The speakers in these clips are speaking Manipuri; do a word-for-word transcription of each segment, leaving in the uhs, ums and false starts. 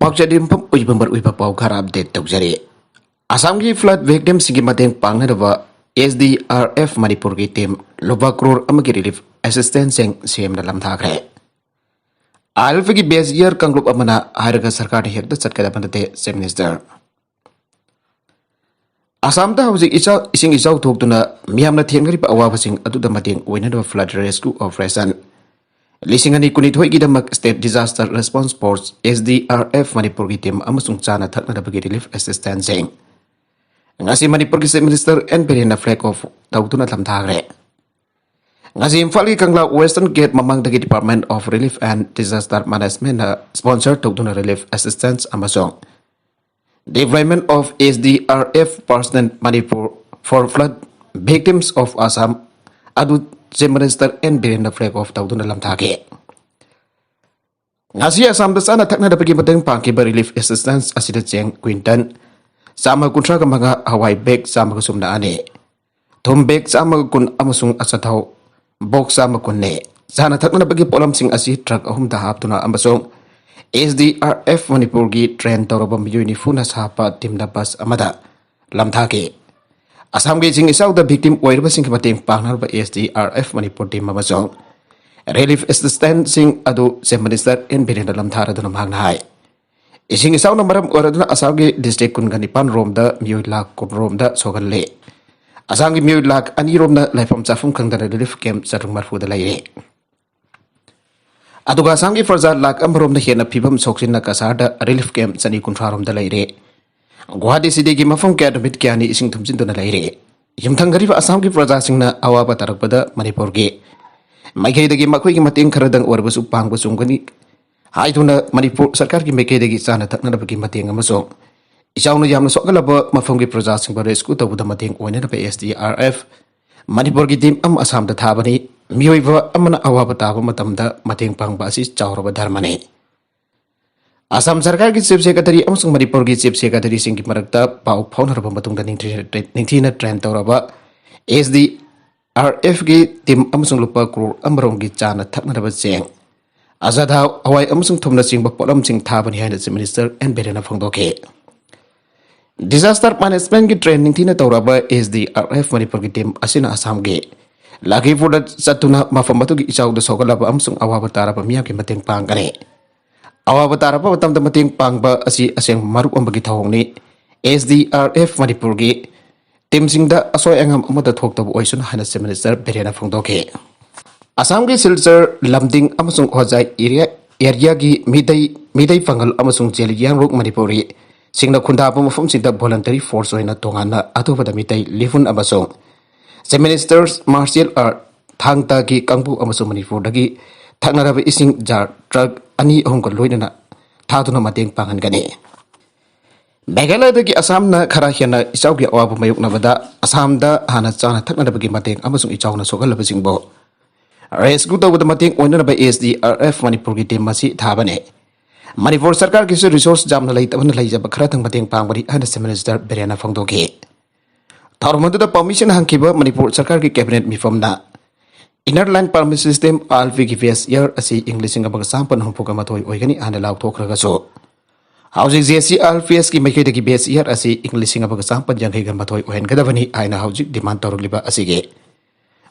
ꯄꯥꯎꯆꯦꯗꯤꯝꯐꯝ ꯑꯣꯏꯕ ꯃꯔꯨꯑꯣꯏꯕ ꯄꯥꯎ ꯈꯔ ꯑꯞꯗꯦꯠ ꯇꯧꯖꯔꯤ꯫ ꯑꯁꯥꯝꯒꯤ ꯐ꯭ꯂꯠ ꯚꯤꯛꯇꯤꯝꯁꯤꯡꯒꯤ ꯃꯇꯦꯡ ꯄꯥꯡꯅꯅꯕ ꯑꯦꯁ ꯗꯤ ꯑꯥꯔ ꯑꯦꯐ ꯃꯅꯤꯄꯨꯔꯒꯤ ꯇꯤꯝ ꯂꯨꯄꯥ ꯀ꯭ꯔꯣꯔ ꯑꯃꯒꯤ ꯔꯤꯂꯤꯐ ꯑꯦꯁꯤꯁꯇꯦꯟꯁꯁꯤꯡ ꯁꯦꯝꯅ ꯂꯝꯊꯥꯈ꯭ꯔꯦ꯫ ꯑꯥꯏ ꯑꯦꯜ ꯑꯦꯐꯀꯤ ꯕꯦꯁ ꯏꯌꯥꯔ ꯀꯥꯡꯂꯨꯞ ꯑꯃꯅ ꯍꯥꯏꯔꯒ ꯁꯔꯀꯥꯔꯅ ꯍꯦꯛꯇ ꯆꯠꯀꯗꯕ ꯅꯠꯇꯦ, ꯆꯤꯐ ꯃꯤꯅꯤꯁꯇꯔ꯫ ꯑꯁꯥꯝꯗ ꯍꯧꯖꯤꯛ ꯏꯆꯥꯎ, ꯏꯁꯤꯡ ꯏꯆꯥꯎ ꯊꯣꯛꯇꯨꯅ ꯃꯤꯌꯥꯝꯅ ꯊꯦꯡꯅꯔꯤꯕ ꯑꯋꯥꯕꯁꯤꯡ ꯑꯗꯨꯗ ꯃꯇꯦꯡ ꯑꯣꯏꯅꯅꯕ ꯐ꯭ꯂꯠ ꯔꯦꯁꯀ꯭ꯌꯨ ꯑꯣꯄꯔꯦꯁꯟ ꯂꯤꯁꯤꯡ ꯑꯅꯤ ꯀꯨꯟꯅꯤꯊꯣꯏꯒꯤꯗꯃꯛ state disaster response force, S D R F, ꯃꯅꯤꯄꯨꯔꯒꯤ ꯇꯤꯝ ꯑꯃꯁꯨꯡ ꯆꯥꯅ ꯊꯛꯅꯅꯕꯒꯤ ꯔꯤꯂꯤꯐ ꯑꯦꯁꯤꯁꯇꯦꯟꯁꯁꯤꯡ ꯉꯁꯤ ꯃꯅꯤꯄꯨꯔꯒꯤ ꯆꯤꯐ ꯃꯤꯅꯤꯁꯇꯔ ꯑꯦꯟ ꯕꯤꯔꯦꯟꯅ ꯐ꯭ꯂꯦꯒ ꯑꯣꯐ ꯇꯧꯗꯨꯅ ꯂꯝꯊꯥꯈ꯭ꯔꯦ꯫ ꯉꯁꯤ ꯏꯝꯐꯥꯜꯒꯤ ꯀꯪꯂꯥ ꯋꯦꯁꯇꯔꯟ ꯒꯦꯠ ꯃꯃꯥꯡꯗꯒꯤ Department of Relief and Disaster Managementꯅ ꯁ꯭ꯄꯣꯟꯁꯔ ꯇꯧꯗꯨꯅ ꯔꯤꯂꯤꯐ ꯑꯦꯁꯤꯁꯇꯦꯟꯁ ꯑꯃꯁꯨꯡ Deployment of S D R F personnel Manipur for flood victims of Assam ꯑꯗꯨ ꯆꯤꯐ ꯃꯤꯅꯤꯁꯇꯔ ꯑꯦꯟ ꯕꯤꯔꯦꯟꯅ ꯐ꯭ꯂꯦꯒ ꯑꯣꯐ ꯇꯧꯗꯨꯅ ꯂꯝꯊꯥꯈꯤ꯫ ꯉꯁꯤ ꯑꯁꯥꯝꯗ ꯆꯥꯅ ꯊꯛꯅꯅꯕꯒꯤ ꯃꯇꯦꯡ ꯄꯥꯡꯈꯤꯕ ꯔꯤꯂꯤꯐ ꯑꯦꯁꯤꯁꯇꯦꯟꯁ ꯑꯁꯤꯗ ꯆꯦꯡ ꯀ꯭ꯋꯤꯟꯇꯜ ꯆꯥꯝꯃ ꯀꯨꯟꯊ꯭ꯔꯥꯒ ꯃꯉꯥ, ꯍꯋꯥꯏ ꯕꯦꯒ ꯆꯥꯝꯃꯒ ꯁꯨꯞꯅ ꯑꯅꯤ, ꯊꯨꯝ ꯕꯦꯒ ꯆꯥꯝꯃꯒ ꯀꯨꯟ ꯑꯃꯁꯨꯡ ꯑꯆꯥꯊꯥꯎ ꯕꯣꯛꯁ ꯆꯥꯝꯃ ꯀꯨꯟꯅꯤ꯫ ꯆꯥꯅ ꯊꯛꯅꯅꯕꯒꯤ ꯄꯣꯠꯂꯝꯁꯤꯡ ꯑꯁꯤ ꯇ꯭ꯔꯛ ꯑꯍꯨꯝꯗ ꯍꯥꯞꯇꯨꯅ ꯑꯃꯁꯨꯡ S D R F ꯃꯅꯤꯄꯨꯔꯒꯤ ꯇ꯭ꯔꯦꯟ ꯇꯧꯔꯕ ꯃꯤꯑꯣꯏ ꯅꯤꯐꯨꯅ ꯁꯥꯕ ꯇꯤꯝꯅ ꯕꯁ ꯑꯃꯗ ꯂꯝꯊꯥꯈꯤ꯫ ꯑꯁꯥꯝꯒꯤ ꯏꯁꯤꯡ ꯏꯆꯥꯎꯗ ꯚꯤꯛꯇꯤꯝ ꯑꯣꯏꯔꯕꯁꯤꯡꯒꯤ ꯃꯇꯦꯡ ꯄꯥꯡꯅꯅꯕ S D R F Manipur team ꯑꯃꯁꯨꯡ ꯔꯤꯂꯤꯐ ꯑꯦꯁꯤꯁꯇꯦꯟꯁꯁꯤꯡ ꯑꯗꯨ ꯆꯤꯐ ꯃꯤꯅꯤꯁꯇꯔ ꯑꯦꯟ ꯕꯤꯔꯦꯟꯅ ꯂꯝꯊꯥꯔꯗꯨꯅ ꯃꯍꯥꯛꯅ ꯍꯥꯏ, ꯏꯁꯤꯡ ꯏꯆꯥꯎꯅ ꯃꯔꯝ ꯑꯣꯏꯔꯗꯨꯅ ꯑꯁꯥꯝꯒꯤ ꯗꯤꯁꯇ꯭ꯔꯤꯛ ꯀꯨꯟꯒ ꯅꯤꯄꯥꯟ ꯔꯣꯝꯗ ꯃꯤꯑꯣꯏ ꯂꯥꯈ ꯀꯨꯟ ꯔꯣꯝꯗ ꯁꯣꯛꯍꯜꯂꯦ꯫ ꯑꯁꯥꯝꯒꯤ ꯃꯤꯑꯣꯏ ꯂꯥꯈ ꯑꯅꯤ ꯔꯣꯝꯅ ꯂꯩꯐꯝ ꯆꯥꯐꯝ ꯈꯪꯗꯅ ꯔꯤꯂꯤꯐ ꯀꯦꯝꯞ ꯆꯥꯇ꯭ꯔꯨꯛ ꯃꯔꯤꯐꯨꯗ ꯂꯩꯔꯦ꯫ ꯑꯗꯨꯒ ꯑꯁꯥꯝꯒꯤ ꯄ꯭ꯔꯖꯥ ꯂꯥꯈ ꯑꯃꯔꯣꯝꯗ ꯍꯦꯟꯅ ꯐꯤꯕꯝ ꯁꯣꯛꯆꯤꯟꯅ ꯀꯁꯥꯔꯗ ꯔꯤꯂꯤꯐ ꯀꯦꯝꯞ ꯆꯅꯤ ꯀꯨꯟꯊ꯭ꯔꯥ ꯔꯣꯝꯗ ꯂꯩꯔꯦ꯫ ꯒꯨꯋꯥꯍꯥꯇꯤ ꯁꯤꯇꯤꯒꯤ ꯃꯐꯝ ꯀꯌꯥ ꯅꯨꯃꯤꯠ ꯀꯌꯥꯅꯤ ꯏꯁꯤꯡ ꯊꯨꯝꯖꯤꯟꯗꯨꯅ ꯂꯩꯔꯦ꯫ ꯌꯨꯝꯊꯪꯅꯔꯤꯕ ꯑꯁꯥꯝꯒꯤ ꯄ꯭ꯔꯖꯥꯁꯤꯡꯅ ꯑꯋꯥꯕ ꯇꯥꯔꯛꯄꯗ ꯃꯅꯤꯄꯨꯔꯒꯤ ꯃꯥꯏꯀꯩꯗꯒꯤ ꯃꯈꯣꯏꯒꯤ ꯃꯇꯦꯡ ꯈꯔꯗꯪ ꯑꯣꯏꯔꯕꯁꯨ ꯄꯥꯡꯕ ꯆꯨꯝꯒꯅꯤ ꯍꯥꯏꯗꯨꯅ ꯃꯅꯤꯄꯨꯔ ꯁꯔꯀꯥꯔꯒꯤ ꯃꯥꯏꯀꯩꯗꯒꯤ ꯆꯥꯅ ꯊꯛꯅꯅꯕꯒꯤ ꯃꯇꯦꯡ ꯑꯃꯁꯨꯡ ꯏꯆꯥꯎꯅ ꯌꯥꯝꯅ ꯁꯣꯛꯍꯜꯂꯕ ꯃꯐꯝꯒꯤ ꯄ꯭ꯔꯖꯥꯁꯤꯡꯕꯨ ꯔꯦꯁꯀ꯭ꯌꯨ ꯇꯧꯕꯗ ꯃꯇꯦꯡ ꯑꯣꯏꯅꯅꯕ S D R F ꯃꯅꯤꯄꯨꯔꯒꯤ ꯇꯤꯝ ꯑꯃ ꯑꯁꯥꯝꯗ ꯊꯥꯕꯅꯤ꯫ ꯃꯤꯑꯣꯏꯕ ꯑꯃꯅ ꯑꯋꯥꯕ ꯇꯥꯕ ꯃꯇꯝꯗ ꯃꯇꯦꯡ ꯄꯥꯡꯕ ꯑꯁꯤ ꯆꯥꯎꯔꯕ ꯙꯔꯃꯅꯤ꯫ ꯑꯁꯥꯝ ꯁꯔꯀꯥꯔꯒꯤ ꯆꯤꯐ ꯁꯦꯀ꯭ꯔꯦꯇꯔꯤ ꯑꯃꯁꯨꯡ ꯃꯅꯤꯄꯨꯔꯒꯤ ꯆꯤꯐ ꯁꯦꯀ꯭ꯔꯦꯇꯔꯤꯁꯤꯡꯒꯤ ꯃꯔꯛꯇ ꯄꯥꯎ ꯐꯥꯎꯅꯔꯕ ꯃꯇꯨꯡꯗ ꯅꯤꯡꯊꯤꯅ ꯇ꯭ꯔꯦ-, ꯅꯤꯡꯊꯤꯅ ꯇ꯭ꯔꯦꯟ ꯇꯧꯔꯕ S D R F ꯀꯤ ꯇꯤꯝ ꯑꯃꯁꯨꯡ ꯂꯨꯄꯥ ꯀ꯭ꯔꯣꯔ ꯑꯃꯔꯣꯝꯒꯤ ꯆꯥꯅ ꯊꯛꯅꯅꯕ ꯆꯦꯡ ꯑꯖꯥꯗꯥ, ꯍꯋꯥꯏ ꯑꯃꯁꯨꯡ ꯊꯨꯝꯅꯆꯤꯡꯕ ꯄꯣꯠꯂꯝꯁꯤꯡ ꯊꯥꯕꯅꯤ ꯍꯥꯏꯅ Chief Minister ꯑꯦꯟ ꯕꯤꯔꯦꯟꯅ ꯐꯣꯡꯗꯣꯛꯈꯤ꯫ Disaster management ꯒꯤ training ꯅꯤꯡꯊꯤꯅ ꯇꯧꯔꯕ S D R F ꯃꯅꯤꯄꯨꯔꯒꯤ team ꯑꯁꯤꯅ ꯑꯁꯥꯝꯒꯤ ꯂꯈꯤꯄꯨꯔꯗ ꯆꯠꯇꯨꯅ ꯃꯐꯝ ꯑꯗꯨꯒꯤ ꯏꯆꯥꯎꯗ ꯁꯣꯛꯍꯜꯂꯕ ꯑꯃꯁꯨꯡ ꯑꯋꯥꯕ ꯇꯥꯔꯕ ꯃꯤꯌꯥꯝꯒꯤ ꯃꯇꯦꯡ ꯄꯥꯡꯒꯅꯤ꯫ ꯑꯋꯥꯕ ꯇꯥꯔꯕ ꯃꯇꯝꯗ ꯃꯇꯦꯡ ꯄꯥꯡꯕ ꯑꯁꯤ ꯑꯁꯦꯡꯕ ꯃꯔꯨꯞ ꯑꯃꯒꯤ ꯊꯧꯑꯣꯡꯅꯤ꯫ S D R F ꯃꯅꯤꯄꯨꯔꯒꯤ team ꯁꯤꯡꯗ ꯑꯁꯣꯏ ꯑꯉꯥꯝ ꯑꯃꯠꯇ ꯊꯣꯛꯇꯕ ꯑꯣꯏꯁꯅꯨ ꯍꯥꯏꯅ Chief Minister ꯕꯤꯔꯦꯟꯅ ꯐꯣꯡꯗꯣꯛꯈꯤ꯫ ꯑꯁꯥꯝꯒꯤ ꯁꯤꯜꯆꯔ, ꯂꯝꯗꯤꯡ ꯑꯃꯁꯨꯡ ꯍꯣꯖꯥꯏ area, area ꯒꯤ ꯃꯤꯇꯩ, ꯃꯤꯇꯩ ꯄꯥꯉꯜ ꯑꯃꯁꯨꯡ ꯖꯦꯂꯤꯌꯥꯡꯔꯣꯡ ꯃꯅꯤꯄꯨꯔꯤ ꯁꯤꯡꯅ ꯈꯨꯟꯗꯥꯕ ꯃꯐꯝꯁꯤꯡꯗ voluntary force ꯑꯣꯏꯅ ꯇꯣꯉꯥꯟꯅ ꯑꯊꯨꯕꯗ ꯃꯤꯇꯩ ꯂꯤꯐꯨꯟ ꯑꯃꯁꯨꯡ Chief Minister's martial art ꯊꯥꯡ ꯇꯥꯒꯤ ꯀꯥꯡꯕꯨ ꯑꯃꯁꯨꯡ ꯃꯅꯤꯄꯨꯔꯗꯒꯤ ꯊꯛꯅꯔꯕ ꯏꯁꯤꯡ jar truck ꯑꯅꯤ ꯑꯍꯨꯝꯒ ꯂꯣꯏꯅꯅ ꯊꯥꯗꯨꯅ ꯃꯇꯦꯡ ꯄꯥꯡꯍꯟꯒꯅꯤ꯫ ꯃꯦꯘꯥꯂꯌꯗꯒꯤ ꯑꯁꯥꯝꯅ ꯈꯔ ꯍꯦꯟꯅ ꯏꯆꯥꯎꯒꯤ ꯑꯋꯥꯕ ꯃꯥꯌꯣꯛꯅꯕꯗ ꯑꯁꯥꯝꯗ ꯍꯥꯟꯅ ꯆꯥꯅ ꯊꯛꯅꯅꯕꯒꯤ ꯃꯇꯦꯡ ꯑꯃꯁꯨꯡ ꯏꯆꯥꯎꯅ ꯁꯣꯛꯍꯜꯂꯕꯁꯤꯡꯕꯨ rescue ꯇꯧꯕꯗ ꯃꯇꯦꯡ ꯑꯣꯏꯅꯅꯕ S D R F ꯃꯅꯤꯄꯨꯔꯒꯤ team ꯑꯁꯤ ꯊꯥꯕꯅꯤ꯫ ꯃꯅꯤꯄꯨꯔ ꯁꯔꯀꯥꯔꯒꯤꯁꯨ resource ꯌꯥꯝꯅ ꯂꯩꯇꯕꯅ ꯂꯩꯖꯕ ꯈꯔꯇꯪ ꯃꯇꯦꯡ ꯄꯥꯡꯕꯅꯤ ꯍꯥꯏꯅ Chief Minister ꯕꯤꯔꯦꯟꯅ ꯐꯣꯡꯗꯣꯛꯈꯤ꯫ ꯊꯧꯔꯝ ꯑꯗꯨꯗ ꯄꯥꯎꯃꯤꯁꯤꯡꯅ ꯍꯪꯈꯤꯕ ꯃꯅꯤꯄꯨꯔ ꯁꯔꯀꯥꯔꯒꯤ cabinet ꯃꯤꯐꯝꯅ Inner Line Permit System, I L P ꯒꯤ base year ꯑꯁꯤ ꯏꯪ ꯂꯤꯁꯤꯡ ꯑꯃꯒ ꯆꯥꯃꯥꯄꯟ ꯍꯨꯝꯐꯨꯒ ꯃꯥꯊꯣꯏ ꯑꯣꯏꯒꯅꯤ ꯍꯥꯏꯅ ꯂꯥꯎꯊꯣꯛꯈ꯭ꯔꯒꯁꯨ, ꯍꯧꯖꯤꯛ J C I L P S ꯀꯤ ꯃꯥꯏꯀꯩꯗꯒꯤ base year ꯑꯁꯤ ꯏꯪ ꯂꯤꯁꯤꯡ ꯑꯃꯒ ꯆꯥꯃꯥꯄꯟ ꯌꯥꯡꯈꯩꯒ ꯃꯥꯊꯣꯏ ꯑꯣꯏꯍꯟꯒꯗꯕꯅꯤ ꯍꯥꯏꯅ ꯍꯧꯖꯤꯛ demand ꯇꯧꯔꯛꯂꯤꯕ ꯑꯁꯤꯒꯤ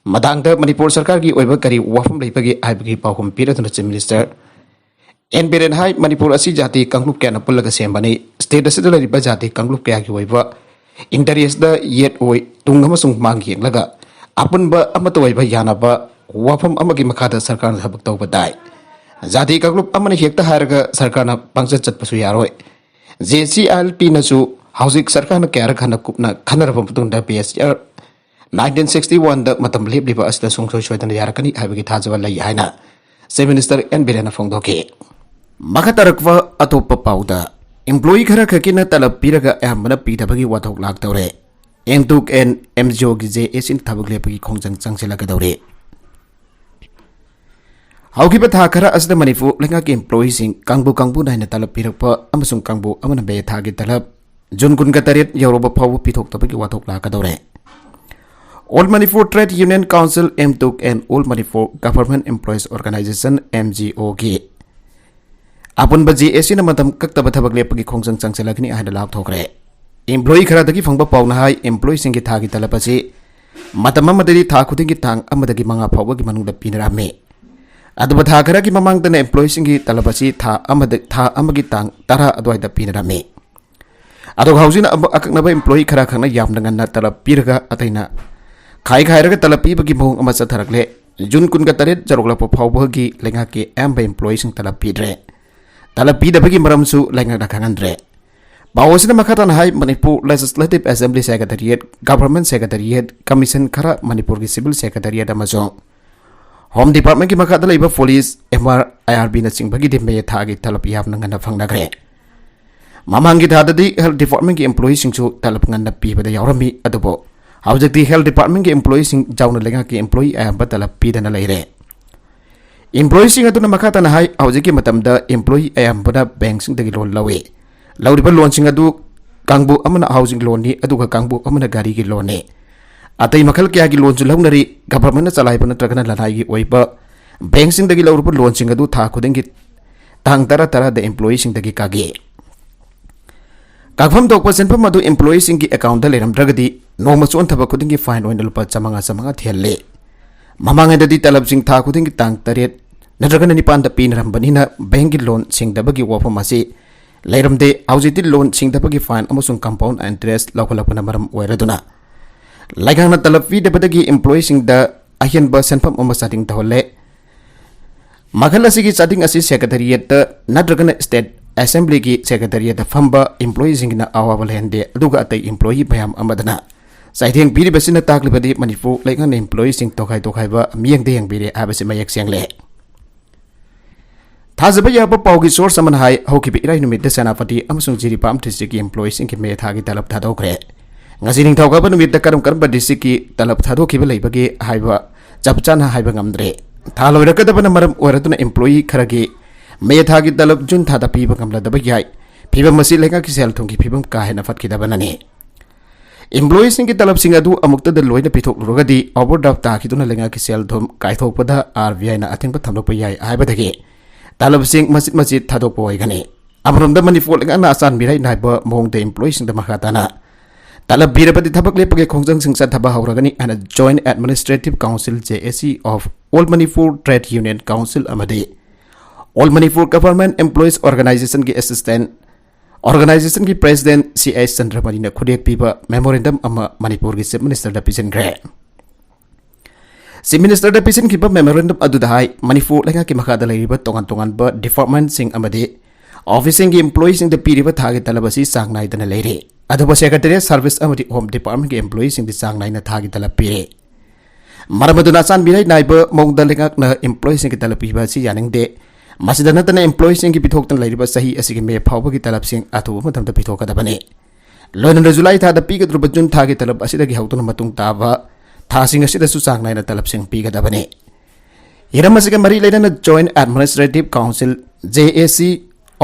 ꯃꯇꯥꯡꯗ ꯃꯅꯤꯄꯨꯔ ꯁꯔꯀꯥꯔꯒꯤ ꯑꯣꯏꯕ ꯀꯔꯤ ꯋꯥꯐꯝ ꯂꯩꯕꯒꯦ ꯍꯥꯏꯕꯒꯤ ꯄꯥꯎꯈꯨꯝ ꯄꯤꯔꯗꯨꯅ Chief Minister ꯑꯦꯟ ꯕꯤꯔꯦꯟ ꯍꯥꯏ, ꯃꯅꯤꯄꯨꯔ ꯑꯁꯤ ꯖꯥꯇꯤ ꯀꯥꯡꯂꯨꯞ ꯀꯌꯥꯅ ꯄꯨꯜꯂꯒ ꯁꯦꯝꯕꯅꯤ꯫ State ꯑꯁꯤꯗ ꯂꯩꯔꯤꯕ ꯖꯥꯇꯤ ꯀꯥꯡꯂꯨꯞ ꯀꯌꯥꯒꯤ ꯑꯣꯏꯕ interest ꯌꯦꯠ ꯑꯣꯏ, ꯇꯨꯡ ꯑꯃꯁꯨꯡ ꯃꯥꯡ ꯌꯦꯡꯂꯒ ꯑꯄꯨꯟꯕ ꯑꯃꯠꯇ ꯑꯣꯏꯕ ꯌꯥꯅꯕ ꯋꯥꯐꯝ ꯑꯃꯒꯤ ꯃꯈꯥꯗ ꯁꯔꯀꯥꯔꯅ ꯊꯕꯛ ꯇꯧꯕ ꯇꯥꯏ꯫ ꯖꯥꯇꯤ ꯀꯥꯡꯂꯨꯞ ꯑꯃꯅ ꯍꯦꯛꯇ ꯍꯥꯏꯔꯒ ꯁꯔꯀꯥꯔꯅ ꯄꯪꯆꯠ ꯆꯠꯄꯁꯨ ꯌꯥꯔꯣꯏ꯫ J C I L P ꯅꯁꯨ ꯍꯧꯖꯤꯛ ꯁꯔꯀꯥꯔꯅ ꯀꯌꯥꯔꯛ ꯍꯟꯅ ꯀꯨꯞꯅ ꯈꯟꯅꯔꯕ ꯃꯇꯨꯡꯗ base year nineteen sixty one ꯗ ꯃꯇꯝ ꯂꯦꯞꯂꯤꯕ ꯑꯁꯤꯗ ꯁꯨꯡꯁꯣꯏ ꯁꯣꯏꯗꯅ ꯌꯥꯔꯛꯀꯅꯤ ꯍꯥꯏꯕꯒꯤ ꯊꯥꯖꯕ ꯂꯩ ꯍꯥꯏꯅ Chief Minister ꯑꯦꯟ ꯕꯤꯔꯦꯟꯅ ꯐꯣꯡꯗꯣꯛꯈꯤ꯫ ꯃꯈꯥ ꯇꯥꯔꯛꯄ ꯑꯇꯣꯞꯄ ꯄꯥꯎꯗ, employee ꯈꯔ ꯈꯛꯀꯤꯅ ꯇꯂꯕ ꯄꯤꯔꯒ ꯑꯌꯥꯝꯕꯅ ꯄꯤꯗꯕꯒꯤ ꯋꯥꯊꯣꯛ ꯂꯥꯛꯇꯧꯔꯦ꯫ M two N M G O ꯒꯤ J A C ꯅ ꯊꯕꯛ ꯂꯦꯞꯄꯒꯤ ꯈꯣꯡꯖꯪ ꯆꯪꯁꯤꯜꯂꯛꯀꯗꯧꯔꯦ꯫ ꯍꯧꯈꯤꯕ ꯊꯥ ꯈꯔ ꯑꯁꯤꯗ ꯃꯅꯤꯄꯨꯔ ꯂꯩꯉꯥꯛꯀꯤ employee ꯁꯤꯡ ꯀꯥꯡꯕꯨ ꯀꯥꯡꯕꯨ ꯅꯥꯏꯅ ꯇꯂꯕ ꯄꯤꯔꯛꯄ ꯑꯃꯁꯨꯡ ꯀꯥꯡꯕꯨ ꯑꯃꯅ ꯃꯦ ꯊꯥꯒꯤ ꯇꯂꯕ ꯖꯨꯟ ꯀꯨꯟꯒ ꯇꯔꯦꯠ ꯌꯧꯔꯕ ꯐꯥꯎꯕ ꯄꯤꯊꯣꯛꯇꯕꯒꯤ ꯋꯥꯊꯣꯛ ꯂꯥꯛꯀꯗꯧꯔꯦ꯫ All Manipur Trade Union Council, M TUC, and All Manipur Government Employees Organization, M G O ꯒꯤ ꯑꯄꯨꯟꯕ J A Cꯅ ꯃꯇꯝ ꯀꯛꯇꯕ ꯊꯕꯛ ꯂꯦꯞꯄꯒꯤ ꯈꯣꯡꯖꯪ ꯆꯪꯁꯤꯜꯂꯒꯅꯤ ꯍꯥꯏꯅ ꯂꯥꯎꯊꯣꯛꯈ꯭ꯔꯦ꯫ Employee ꯈꯔꯗꯒꯤ ꯐꯪꯕ ꯄꯥꯎꯅ ꯍꯥꯏ, employeeꯁꯤꯡꯒꯤ ꯊꯥꯒꯤ ꯇꯂꯕ ꯑꯁꯤ ꯃꯇꯝ ꯑꯃꯗꯗꯤ ꯊꯥ ꯈꯨꯗꯤꯡꯒꯤ ꯇꯥꯡ ꯑꯃꯗꯒꯤ ꯃꯉꯥ ꯐꯥꯎꯕꯒꯤ ꯃꯅꯨꯡꯗ ꯄꯤꯅꯔꯝꯃꯤ꯫ ꯑꯗꯨꯕꯨ ꯊꯥ ꯈꯔꯒꯤ ꯃꯃꯥꯡꯗꯅ employeeꯁꯤꯡꯒꯤ ꯇꯂꯕ ꯑꯁꯤ ꯊꯥ ꯑꯃꯗ, ꯊꯥ ꯑꯃꯒꯤ ꯇꯥꯡ ꯇꯔꯥ ꯑꯗꯨꯋꯥꯏꯗ ꯄꯤꯅꯔꯝꯃꯤ꯫ ꯑꯗꯨꯒ ꯍꯧꯖꯤꯛꯅ ꯑꯃꯨꯛ ꯑꯀꯛꯅꯕ employee ꯈꯔ ꯈꯛꯅ ꯌꯥꯝꯅ ꯉꯟꯅ ꯇꯂꯕ ꯄꯤꯔꯒ, ꯑꯇꯩꯅ ꯈꯥꯏ ꯈꯥꯏꯔꯒ ꯇꯂꯕ ꯄꯤꯕꯒꯤ ꯃꯑꯣꯡ ꯑꯃ ꯆꯠꯊꯔꯛꯂꯦ꯫ ꯖꯨꯟ ꯀꯨꯟꯒ ꯇꯔꯦꯠ ꯌꯧꯔꯛꯂꯛꯄ ꯐꯥꯎꯕꯒꯤ ꯂꯩꯉꯥꯛꯀꯤ ꯑꯌꯥꯝꯕ employeeꯁꯤꯡ ꯇꯂꯕ ꯄꯤꯗ꯭ꯔꯦ꯫ ꯇꯂꯕ ꯄꯤꯗꯕꯒꯤ ꯃꯔꯝꯁꯨ ꯂꯩꯉꯥꯛꯅ ꯈꯪꯍꯟꯗ꯭ꯔꯦ꯫ ꯄꯥꯎ ꯑꯁꯤꯅ ꯃꯈꯥ ꯇꯥꯅ ꯍꯥꯏ, Manipur Legislative Assembly Secretariat, Government Secretariat, Commission ꯈꯔ, ꯃꯅꯤꯄꯨꯔꯒꯤ Civil Secretariat ꯑꯃꯁꯨꯡ Home Departmentꯀꯤ ꯃꯈꯥꯗ ꯂꯩꯕ police, M R, I R Bꯅꯆꯤꯡꯕꯒꯤꯗꯤ ꯃꯦ ꯊꯥꯒꯤ ꯇꯂꯕ ꯌꯥꯝꯅ ꯉꯟꯅ ꯐꯪꯅꯈ꯭ꯔꯦ꯫ ꯃꯃꯥꯡꯒꯤ ꯊꯥꯗꯗꯤ Health Departmentꯀꯤ employeeꯁꯤꯡꯁꯨ ꯇꯂꯕ ꯉꯟꯅ ꯄꯤꯕꯗ ꯌꯥꯎꯔꯝꯃꯤ, ꯑꯗꯨꯕꯨ ꯍꯧꯖꯤꯛꯇꯤ Health Departmentꯀꯤ employeeꯁꯤꯡ ꯌꯥꯎꯅ ꯂꯩꯉꯥꯛꯀꯤ employee ꯑꯌꯥꯝꯕ ꯇꯂꯕ ꯄꯤꯗꯅ ꯂꯩꯔꯦ꯫ Employeeꯁꯤꯡ ꯑꯗꯨꯅ ꯃꯈꯥ ꯇꯥꯅ ꯍꯥꯏ, ꯍꯧꯖꯤꯛꯀꯤ ꯃꯇꯝꯗ employee ꯑꯌꯥꯝꯕꯅ bankꯁꯤꯡꯗꯒꯤ loan ꯂꯧꯏ꯫ ꯂꯧꯔꯤꯕ loanꯁꯤꯡ ꯑꯗꯨ ꯀꯥꯡꯕꯨ ꯑꯃꯅ housing loanꯅꯤ, ꯑꯗꯨꯒ ꯀꯥꯡꯕꯨ ꯑꯃꯅ ꯒꯥꯔꯤꯒꯤ loanꯅꯤ꯫ ꯑꯇꯩ ꯃꯈꯜ ꯀꯌꯥꯒꯤ loanꯁꯨ ꯂꯧꯅꯔꯤ꯫ Governmentꯅ ꯆꯂꯥꯏꯕ ꯅꯠꯇ꯭ꯔꯒꯅ ꯂꯅꯥꯏꯒꯤ ꯑꯣꯏꯕ bankꯁꯤꯡꯗꯒꯤ ꯂꯧꯔꯨꯕ loanꯁꯤꯡ ꯑꯗꯨ ꯊꯥ ꯈꯨꯗꯤꯡꯒꯤ ꯇꯥꯡ ꯇꯔꯥ ꯇꯔꯥꯗ employeeꯁꯤꯡꯗꯒꯤ ꯀꯛꯏ꯫ ꯀꯛꯐꯝ ꯊꯣꯛꯄ ꯁꯦꯟꯐꯝ ꯑꯗꯨ employeeꯁꯤꯡꯒꯤ accountꯇ ꯂꯩꯔꯝꯗ꯭ꯔꯒꯗꯤ ꯅꯣꯡꯃ ꯆꯣꯟꯊꯕ ꯈꯨꯗꯤꯡꯒꯤ fine ꯑꯣꯏꯅ ꯂꯨꯄꯥ ꯆꯥꯃꯉꯥ ꯆꯥꯃꯉꯥ ꯊꯤꯍꯜꯂꯤ꯫ ꯃꯃꯥꯡꯉꯩꯗꯗꯤ ꯇꯂꯕꯁꯤꯡ ꯊꯥ ꯈꯨꯗꯤꯡꯒꯤ ꯇꯥꯡ ꯇꯔꯦꯠ ꯅꯠꯇ꯭ꯔꯒꯅ ꯅꯤꯄꯥꯟꯗ ꯄꯤꯅꯔꯝꯕꯅꯤꯅ bankꯀꯤ loan ꯁꯤꯡꯗꯕꯒꯤ ꯋꯥꯐꯝ ꯑꯁꯤ ꯂꯩꯔꯝꯗꯦ꯫ ꯍꯧꯖꯤꯛꯇꯤ loan ꯁꯤꯡꯗꯕꯒꯤ fine ꯑꯃꯁꯨꯡ compound interest ꯂꯧꯈꯠꯂꯛꯄꯅ ꯃꯔꯝ ꯑꯣꯏꯔꯗꯨꯅ ꯂꯩꯉꯥꯛꯅ ꯇꯂꯕ ꯄꯤꯗꯕꯗꯒꯤ employeeꯁꯤꯡꯗ ꯑꯍꯦꯟꯕ ꯁꯦꯟꯐꯝ ꯑꯃ ꯆꯥꯗꯤꯡ ꯇꯧꯍꯜꯂꯦ꯫ ꯃꯈꯜ ꯑꯁꯤꯒꯤ ꯆꯥꯗꯤꯡ ꯑꯁꯤ Secretariatꯇ ꯅꯠꯇ꯭ꯔꯒꯅ State Assemblyꯒꯤ Secretariatꯇ ꯐꯝꯕ employeeꯁꯤꯡꯒꯤꯅ ꯑꯋꯥꯕ ꯂꯩꯍꯟꯗꯦ, ꯑꯗꯨꯒ ꯑꯇꯩ employee ꯃꯌꯥꯝ ꯑꯃꯗꯅ ꯆꯩꯊꯦꯡ ꯄꯤꯔꯤꯕꯁꯤꯅ ꯇꯥꯛꯂꯤꯕꯗꯤ ꯃꯅꯤꯄꯨꯔ ꯂꯩꯉꯥꯛꯅ employeeꯁꯤꯡ ꯇꯣꯈꯥꯏ ꯇꯣꯈꯥꯏꯕ ꯃꯤꯠꯌꯦꯡꯗ ꯌꯦꯡꯕꯤꯔꯦ ꯍꯥꯏꯕꯁꯤ ꯃꯌꯦꯛ ꯁꯦꯡꯂꯦ꯫ ꯊꯥꯖꯕ ꯌꯥꯕ ꯄꯥꯎꯒꯤ source ꯑꯃꯅ ꯍꯥꯏ, ꯍꯧꯈꯤꯕ ꯏꯔꯥꯏ ꯅꯨꯃꯤꯠꯇ ꯁꯦꯅꯥꯄꯇꯤ ꯑꯃꯁꯨꯡ ꯖꯤꯔꯤꯕꯥꯝ districtꯀꯤ employeeꯁꯤꯡꯒꯤ ꯃꯦ ꯊꯥꯒꯤ ꯇꯂꯕ ꯊꯥꯗꯣꯛꯈ꯭ꯔꯦ꯫ ꯉꯁꯤ ꯅꯤꯡꯊꯧꯀꯥꯕ ꯅꯨꯃꯤꯠꯇ ꯀꯔꯝ ꯀꯔꯝꯕ districtꯀꯤ ꯇꯂꯕ ꯊꯥꯗꯣꯛꯈꯤꯕ ꯂꯩꯕꯒꯦ ꯍꯥꯏꯕ ꯆꯞ ꯆꯥꯅ ꯍꯥꯏꯕ ꯉꯝꯗ꯭ꯔꯦ꯫ ꯊꯥ ꯂꯣꯏꯔꯛꯀꯗꯕꯅ ꯃꯔꯝ ꯑꯣꯏꯔꯗꯨꯅ employee ꯈꯔꯒꯤ ꯃꯦ ꯊꯥꯒꯤ ꯇꯂꯕ ꯖꯨꯟ ꯊꯥꯗ ꯄꯤꯕ ꯉꯝꯂꯗꯕ ꯌꯥꯏ꯫ ꯐꯤꯚꯝ ꯑꯁꯤ ꯂꯩꯉꯥꯛꯀꯤ ꯁꯦꯜ ꯊꯨꯝꯒꯤ ꯐꯤꯚꯝ ꯀꯥ ꯍꯦꯟꯅ ꯐꯠꯈꯤꯗꯕꯅꯅꯤ꯫ Employeeꯁꯤꯡꯒꯤ ꯇꯂꯕꯁꯤꯡ ꯑꯗꯨ ꯑꯃꯨꯛꯇꯗ ꯂꯣꯏꯅ ꯄꯤꯊꯣꯛꯂꯨꯔꯒꯗꯤ overdraft ꯇꯥꯈꯤꯗꯨꯅ ꯂꯩꯉꯥꯛꯀꯤ ꯁꯦꯜ ꯊꯨꯝ ꯀꯥꯏꯊꯣꯛꯄꯗ RBIꯅ ꯑꯊꯤꯡꯕ ꯊꯝꯂꯛꯄ ꯌꯥꯏ ꯍꯥꯏꯕꯗꯒꯤ ꯇꯂꯕꯁꯤꯡ ꯃꯆꯤꯠ ꯃꯆꯤꯠ ꯊꯥꯗꯣꯛꯄ ꯑꯣꯏꯒꯅꯤ꯫ ꯑꯃꯔꯣꯝꯗ ꯃꯅꯤꯄꯨꯔ ꯂꯩꯉꯥꯛꯅ ꯑꯆꯥꯟ ꯃꯤꯔꯥꯏ ꯅꯥꯏꯕ ꯃꯑꯣꯡꯗ employeeꯁꯤꯡꯗ ꯃꯈꯥ ꯇꯥꯅ ꯇꯂꯕ ꯄꯤꯔꯕꯗꯤ ꯊꯕꯛ ꯂꯦꯞꯄꯒꯤ ꯈꯣꯡꯖꯪꯁꯤꯡ ꯆꯠꯊꯕ ꯍꯧꯔꯒꯅꯤ ꯍꯥꯏꯅ Joint Administrative Council, JAC, of All Manipur Trade Union Council ꯑꯃꯗꯤ All Manipur Government Employees Organizationꯒꯤ Assistant Organizationꯒꯤ President C H ꯆꯟꯗ꯭ꯔꯃꯅꯤꯅ ꯈꯨꯗꯦꯛ ꯄꯤꯕ memorandum ꯑꯃ ꯃꯅꯤꯄꯨꯔꯒꯤ Chief Ministerꯗ ꯄꯤꯁꯤꯟꯈ꯭ꯔꯦ꯫ Chief Ministerꯗ ꯄꯤꯁꯤꯟꯈꯤꯕ memorandum ꯑꯗꯨꯗ ꯍꯥꯏ, ꯃꯅꯤꯄꯨꯔ ꯂꯩꯉꯥꯛꯀꯤ ꯃꯈꯥꯗ ꯂꯩꯔꯤꯕ ꯇꯣꯉꯥꯟ ꯇꯣꯉꯥꯟꯕ departmentꯁꯤꯡ ꯑꯃꯗꯤ officeꯁꯤꯡꯒꯤ employeeꯁꯤꯡꯗ ꯄꯤꯔꯤꯕ ꯊꯥꯒꯤ ꯇꯂꯕ ꯑꯁꯤ ꯆꯥꯡ ꯅꯥꯏꯗꯅ ꯂꯩꯔꯤ꯫ ꯑꯗꯨꯕꯨ Secretariat Service ꯑꯃꯗꯤ Home Departmentꯀꯤ employeeꯁꯤꯡꯗꯤ ꯆꯥꯡ ꯅꯥꯏꯅ ꯊꯥꯒꯤ ꯇꯂꯕ ꯄꯤꯔꯤ꯫ ꯃꯔꯝ ꯑꯗꯨꯅ ꯑꯆꯥꯟ ꯃꯤꯔꯥꯏ ꯅꯥꯏꯕ ꯃꯑꯣꯡꯗ ꯂꯩꯉꯥꯛꯅ employeeꯁꯤꯡꯒꯤ ꯇꯂꯕ ꯄꯤꯕ ꯑꯁꯤ ꯌꯥꯅꯤꯡꯗꯦ꯫ ꯃꯁꯤꯗ ꯅꯠꯇꯅ employeeꯁꯤꯡꯒꯤ ꯄꯤꯊꯣꯛꯇꯅ ꯂꯩꯔꯤꯕ ꯆꯍꯤ ꯑꯁꯤꯒꯤ May ꯐꯥꯎꯕꯒꯤ ꯇꯂꯕꯁꯤꯡ ꯑꯊꯨꯕ ꯃꯇꯝꯗ ꯄꯤꯊꯣꯛꯀꯗꯕꯅꯤ꯫ ꯂꯣꯏꯅꯅ July ꯊꯥꯗ ꯄꯤꯒꯗꯧꯔꯤꯕ June ꯊꯥꯒꯤ ꯇꯂꯕ ꯑꯁꯤꯗꯒꯤ ꯍꯧꯗꯨꯅ ꯃꯇꯨꯡ ꯇꯥꯕ ꯊꯥꯁꯤꯡ ꯑꯁꯤꯗꯁꯨ ꯆꯥꯡ ꯅꯥꯏꯅ ꯇꯂꯕꯁꯤꯡ ꯄꯤꯒꯗꯕꯅꯤ꯫ ꯍꯤꯔꯝ ꯑꯁꯤꯒ ꯃꯔꯤ ꯂꯩꯅꯅ Joint Administrative Council, JAC,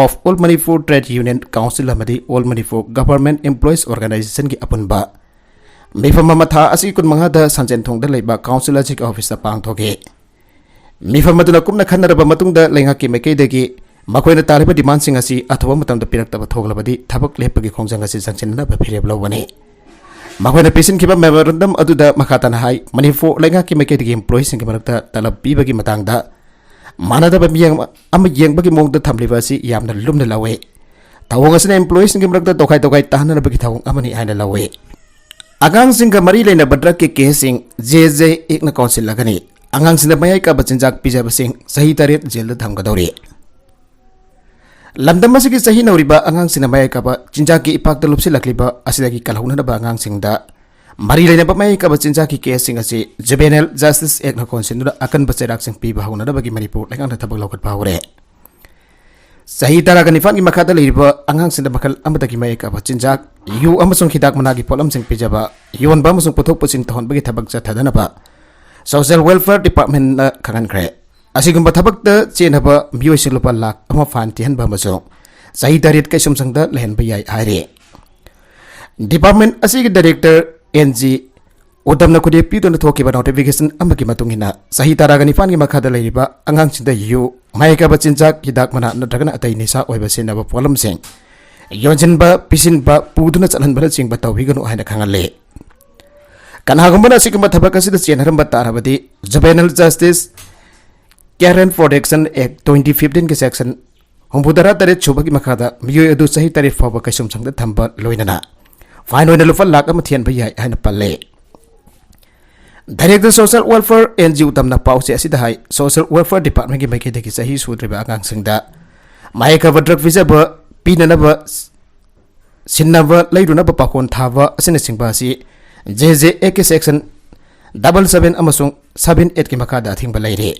of All Manipur Trade Union Council ꯑꯃꯗꯤ All Manipur Government Employees Organizationꯒꯤ ꯑꯄꯨꯟꯕ ꯃꯤꯐꯝ ꯑꯃ ꯊꯥ ꯑꯁꯤ ꯀꯨꯟꯃꯉꯥꯗ ꯁꯟꯖꯦꯟꯊꯣꯡꯗ ꯂꯩꯕ council ꯑꯁꯤꯒꯤ officeꯇ ꯄꯥꯡꯊꯣꯛꯈꯤ꯫ ꯃꯤꯐꯝ ꯑꯗꯨꯅ ꯀꯨꯞꯅ ꯈꯟꯅꯔꯕ ꯃꯇꯨꯡꯗ ꯂꯩꯉꯥꯛꯀꯤ ꯃꯥꯏꯀꯩꯗꯒꯤ ꯃꯈꯣꯏꯅ ꯇꯥꯔꯤꯕ demandꯁꯤꯡ ꯑꯁꯤ ꯑꯊꯨꯕ ꯃꯇꯝꯗ ꯄꯤꯔꯛꯇꯕ ꯊꯣꯛꯂꯕꯗꯤ ꯊꯕꯛ ꯂꯦꯞꯄꯒꯤ ꯈꯣꯡꯖꯪ ꯑꯁꯤ ꯆꯪꯁꯤꯟꯅꯅꯕ ꯐꯤꯔꯦꯞ ꯂꯧꯒꯅꯤ꯫ ꯃꯈꯣꯏꯅ ꯄꯤꯁꯤꯟꯈꯤꯕ memorandum ꯑꯗꯨꯗ ꯃꯈꯥ ꯇꯥꯅ ꯍꯥꯏ, ꯃꯅꯤꯄꯨꯔ ꯂꯩꯉꯥꯛꯀꯤ ꯃꯥꯏꯀꯩꯗꯒꯤ employeeꯁꯤꯡꯒꯤ ꯃꯔꯛꯇ ꯇꯂꯕ ꯄꯤꯕꯒꯤ ꯃꯇꯥꯡꯗ ꯃꯥꯟꯅꯗꯕ ꯃꯤꯠꯌꯦꯡ ꯑꯃ ꯌꯦꯡꯕꯒꯤ ꯃꯑꯣꯡꯗ ꯊꯝꯂꯤꯕ ꯑꯁꯤ ꯌꯥꯝꯅ ꯂꯨꯝꯅ ꯂꯧꯏ꯫ ꯊꯧꯑꯣꯡ ꯑꯁꯤꯅ employeeꯁꯤꯡꯒꯤ ꯃꯔꯛꯇ ꯇꯣꯈꯥꯏ ꯇꯣꯈꯥꯏ ꯇꯥꯍꯟꯅꯕꯒꯤ ꯊꯧꯑꯣꯡ ꯑꯃꯅꯤ ꯍꯥꯏꯅ ꯂꯧꯏ꯫ ꯑꯉꯥꯡꯁꯤꯡꯒ ꯃꯔꯤ ꯂꯩꯅꯕ drugꯀꯤ caseꯁꯤꯡ JAC Actꯅ ꯀꯣꯟꯁꯤꯜꯂꯒꯅꯤ꯫ ꯑꯉꯥꯡꯁꯤꯡꯗ ꯃꯌꯥꯏ ꯀꯥꯕ ꯆꯤꯟꯖꯥꯛ ꯄꯤꯖꯕꯁꯤꯡ ꯆꯍꯤ ꯇꯔꯦꯠ jailꯗ ꯊꯝꯒꯗꯧꯔꯤ꯫ ꯂꯝꯗꯝ ꯑꯁꯤꯒꯤ ꯆꯍꯤ ꯅꯧꯔꯤꯕ ꯑꯉꯥꯡꯁꯤꯡꯅ ꯃꯌꯥꯏ ꯀꯥꯕ ꯆꯤꯟꯖꯥꯛꯀꯤ ꯏꯄꯥꯛꯇ ꯂꯨꯞꯁꯤꯜꯂꯛꯂꯤꯕ ꯑꯁꯤꯗꯒꯤ ꯀꯜꯍꯧꯅꯅꯕ ꯑꯉꯥꯡꯁꯤꯡꯗ ꯃꯔꯤ ꯂꯩꯅꯕ ꯃꯌꯥꯏ ꯀꯥꯕ ꯆꯤꯟꯖꯥꯛꯀꯤ caseꯁꯤꯡ ꯑꯁꯤ Juvenile Justice Actꯅ ꯀꯣꯟꯁꯤꯟꯗꯨꯅ ꯑꯀꯟꯕ ꯆꯩꯔꯥꯛꯁꯤꯡ ꯄꯤꯕ ꯍꯧꯅꯅꯕꯒꯤ ꯃꯅꯤꯄꯨꯔ ꯂꯩꯉꯥꯛꯅ ꯊꯕꯛ ꯂꯧꯈꯠꯄ ꯍꯧꯔꯦ꯫ ꯆꯍꯤ ꯇꯔꯥꯒ ꯅꯤꯄꯥꯟꯒꯤ ꯃꯈꯥꯗ ꯂꯩꯔꯤꯕ ꯑꯉꯥꯡꯁꯤꯡꯗ ꯃꯈꯜ ꯑꯃꯗꯒꯤ ꯃꯌꯥꯏ ꯀꯥꯕ ꯆꯤꯟꯖꯥꯛ, ꯌꯨ ꯑꯃꯁꯨꯡ ꯍꯤꯗꯥꯛ ꯃꯅꯥꯒꯤ ꯄꯣꯠꯂꯝꯁꯤꯡ ꯄꯤꯖꯕ, ꯌꯣꯟꯕ ꯑꯃꯁꯨꯡ ꯄꯨꯊꯣꯛ ꯄꯨꯁꯤꯟ ꯇꯧꯍꯟꯕꯒꯤ ꯊꯕꯛ ꯆꯠꯊꯗꯅꯕ Social Welfare Departmentꯅ ꯈꯪꯍꯟꯈ꯭ꯔꯦ꯫ ꯑꯁꯤꯒꯨꯝꯕ ꯊꯕꯛꯇ ꯆꯦꯟꯅꯕ ꯃꯤꯑꯣꯏꯁꯤꯡ ꯂꯨꯄꯥ ꯂꯥꯈ ꯑꯃ fine ꯊꯤꯍꯟꯕ ꯑꯃꯁꯨꯡ ꯆꯍꯤ ꯇꯔꯦꯠ ꯀꯩꯁꯨꯝꯁꯪꯗ ꯂꯩꯍꯟꯕ ꯌꯥꯏ ꯍꯥꯏꯔꯤ꯫ Department ꯑꯁꯤꯒꯤ Director N G ꯎꯇꯝꯅ ꯈꯨꯗꯦꯞ ꯄꯤꯗꯨꯅ ꯊꯣꯛꯈꯤꯕ notification ꯑꯃꯒꯤ ꯃꯇꯨꯡ ꯏꯟꯅ, ꯆꯍꯤ ꯇꯔꯥꯒ ꯅꯤꯄꯥꯟꯒꯤ ꯃꯈꯥꯗ ꯂꯩꯔꯤꯕ ꯑꯉꯥꯡꯁꯤꯡꯗ ꯌꯨ, ꯃꯍꯩ ꯀꯥꯕ ꯆꯤꯟꯖꯥꯛ, ꯍꯤꯗꯥꯛ ꯃꯅꯥ ꯅꯠꯇ꯭ꯔꯒꯅ ꯑꯇꯩ ꯅꯤꯁꯥ ꯑꯣꯏꯕ ꯁꯤꯖꯤꯟꯅꯕ ꯄꯣꯠꯂꯝꯁꯤꯡ ꯌꯣꯟꯁꯤꯟꯕ, ꯄꯤꯁꯤꯟꯕ, ꯄꯨꯗꯨꯅ ꯆꯠꯍꯟꯕꯅꯆꯤꯡꯕ ꯇꯧꯕꯤꯒꯅꯨ ꯍꯥꯏꯅ ꯈꯪꯍꯜꯂꯤ꯫ ꯀꯅꯥꯒꯨꯝꯕꯅ ꯑꯁꯤꯒꯨꯝꯕ ꯊꯕꯛ ꯑꯁꯤꯗ ꯆꯦꯟꯅꯔꯝꯕ ꯇꯥꯔꯕꯗꯤ, Juvenile Justice Care and Protection Act twenty fifteen ꯒꯤ section ꯍꯨꯝꯐꯨꯇꯔꯥ ꯇꯔꯦꯠ ꯁꯨꯕꯒꯤ ꯃꯈꯥꯗ ꯃꯤꯑꯣꯏ ꯑꯗꯨ ꯆꯍꯤ ꯇꯔꯦꯠ ꯐꯥꯎꯕ ꯀꯩꯁꯨꯝꯁꯪꯗ ꯊꯝꯕ ꯂꯣꯏꯅꯅ fine ꯑꯣꯏꯅ ꯂꯨꯄꯥ ꯂꯥꯈ ꯑꯃ ꯊꯤꯍꯟꯕ ꯌꯥꯏ ꯍꯥꯏꯅ ꯄꯜꯂꯦ꯫ Director Social Welfare N G ꯎꯇꯝꯅ ꯄꯥꯎꯆꯦ ꯑꯁꯤꯗ ꯍꯥꯏ, Social Welfare Department ꯀꯤ ꯃꯥꯏꯀꯩꯗꯒꯤ ꯆꯍꯤ ꯁꯨꯗ꯭ꯔꯤꯕ ꯑꯉꯥꯡꯁꯤꯡꯗ ꯃꯍꯩ ꯀꯥꯕ drug ꯄꯤꯖꯕ, ꯄꯤꯅꯅꯕ, ꯁꯤꯟꯅꯕ, ꯂꯩꯔꯨꯅꯕ ꯄꯥꯈꯣꯟ ꯊꯥꯕ ꯑꯁꯤꯅꯆꯤꯡꯕ ꯑꯁꯤ J J Act ꯀꯤ section double seven ꯑꯃꯁꯨꯡ seven eight ꯀꯤ ꯃꯈꯥꯗ ꯑꯊꯤꯡꯕ ꯂꯩꯔꯤ꯫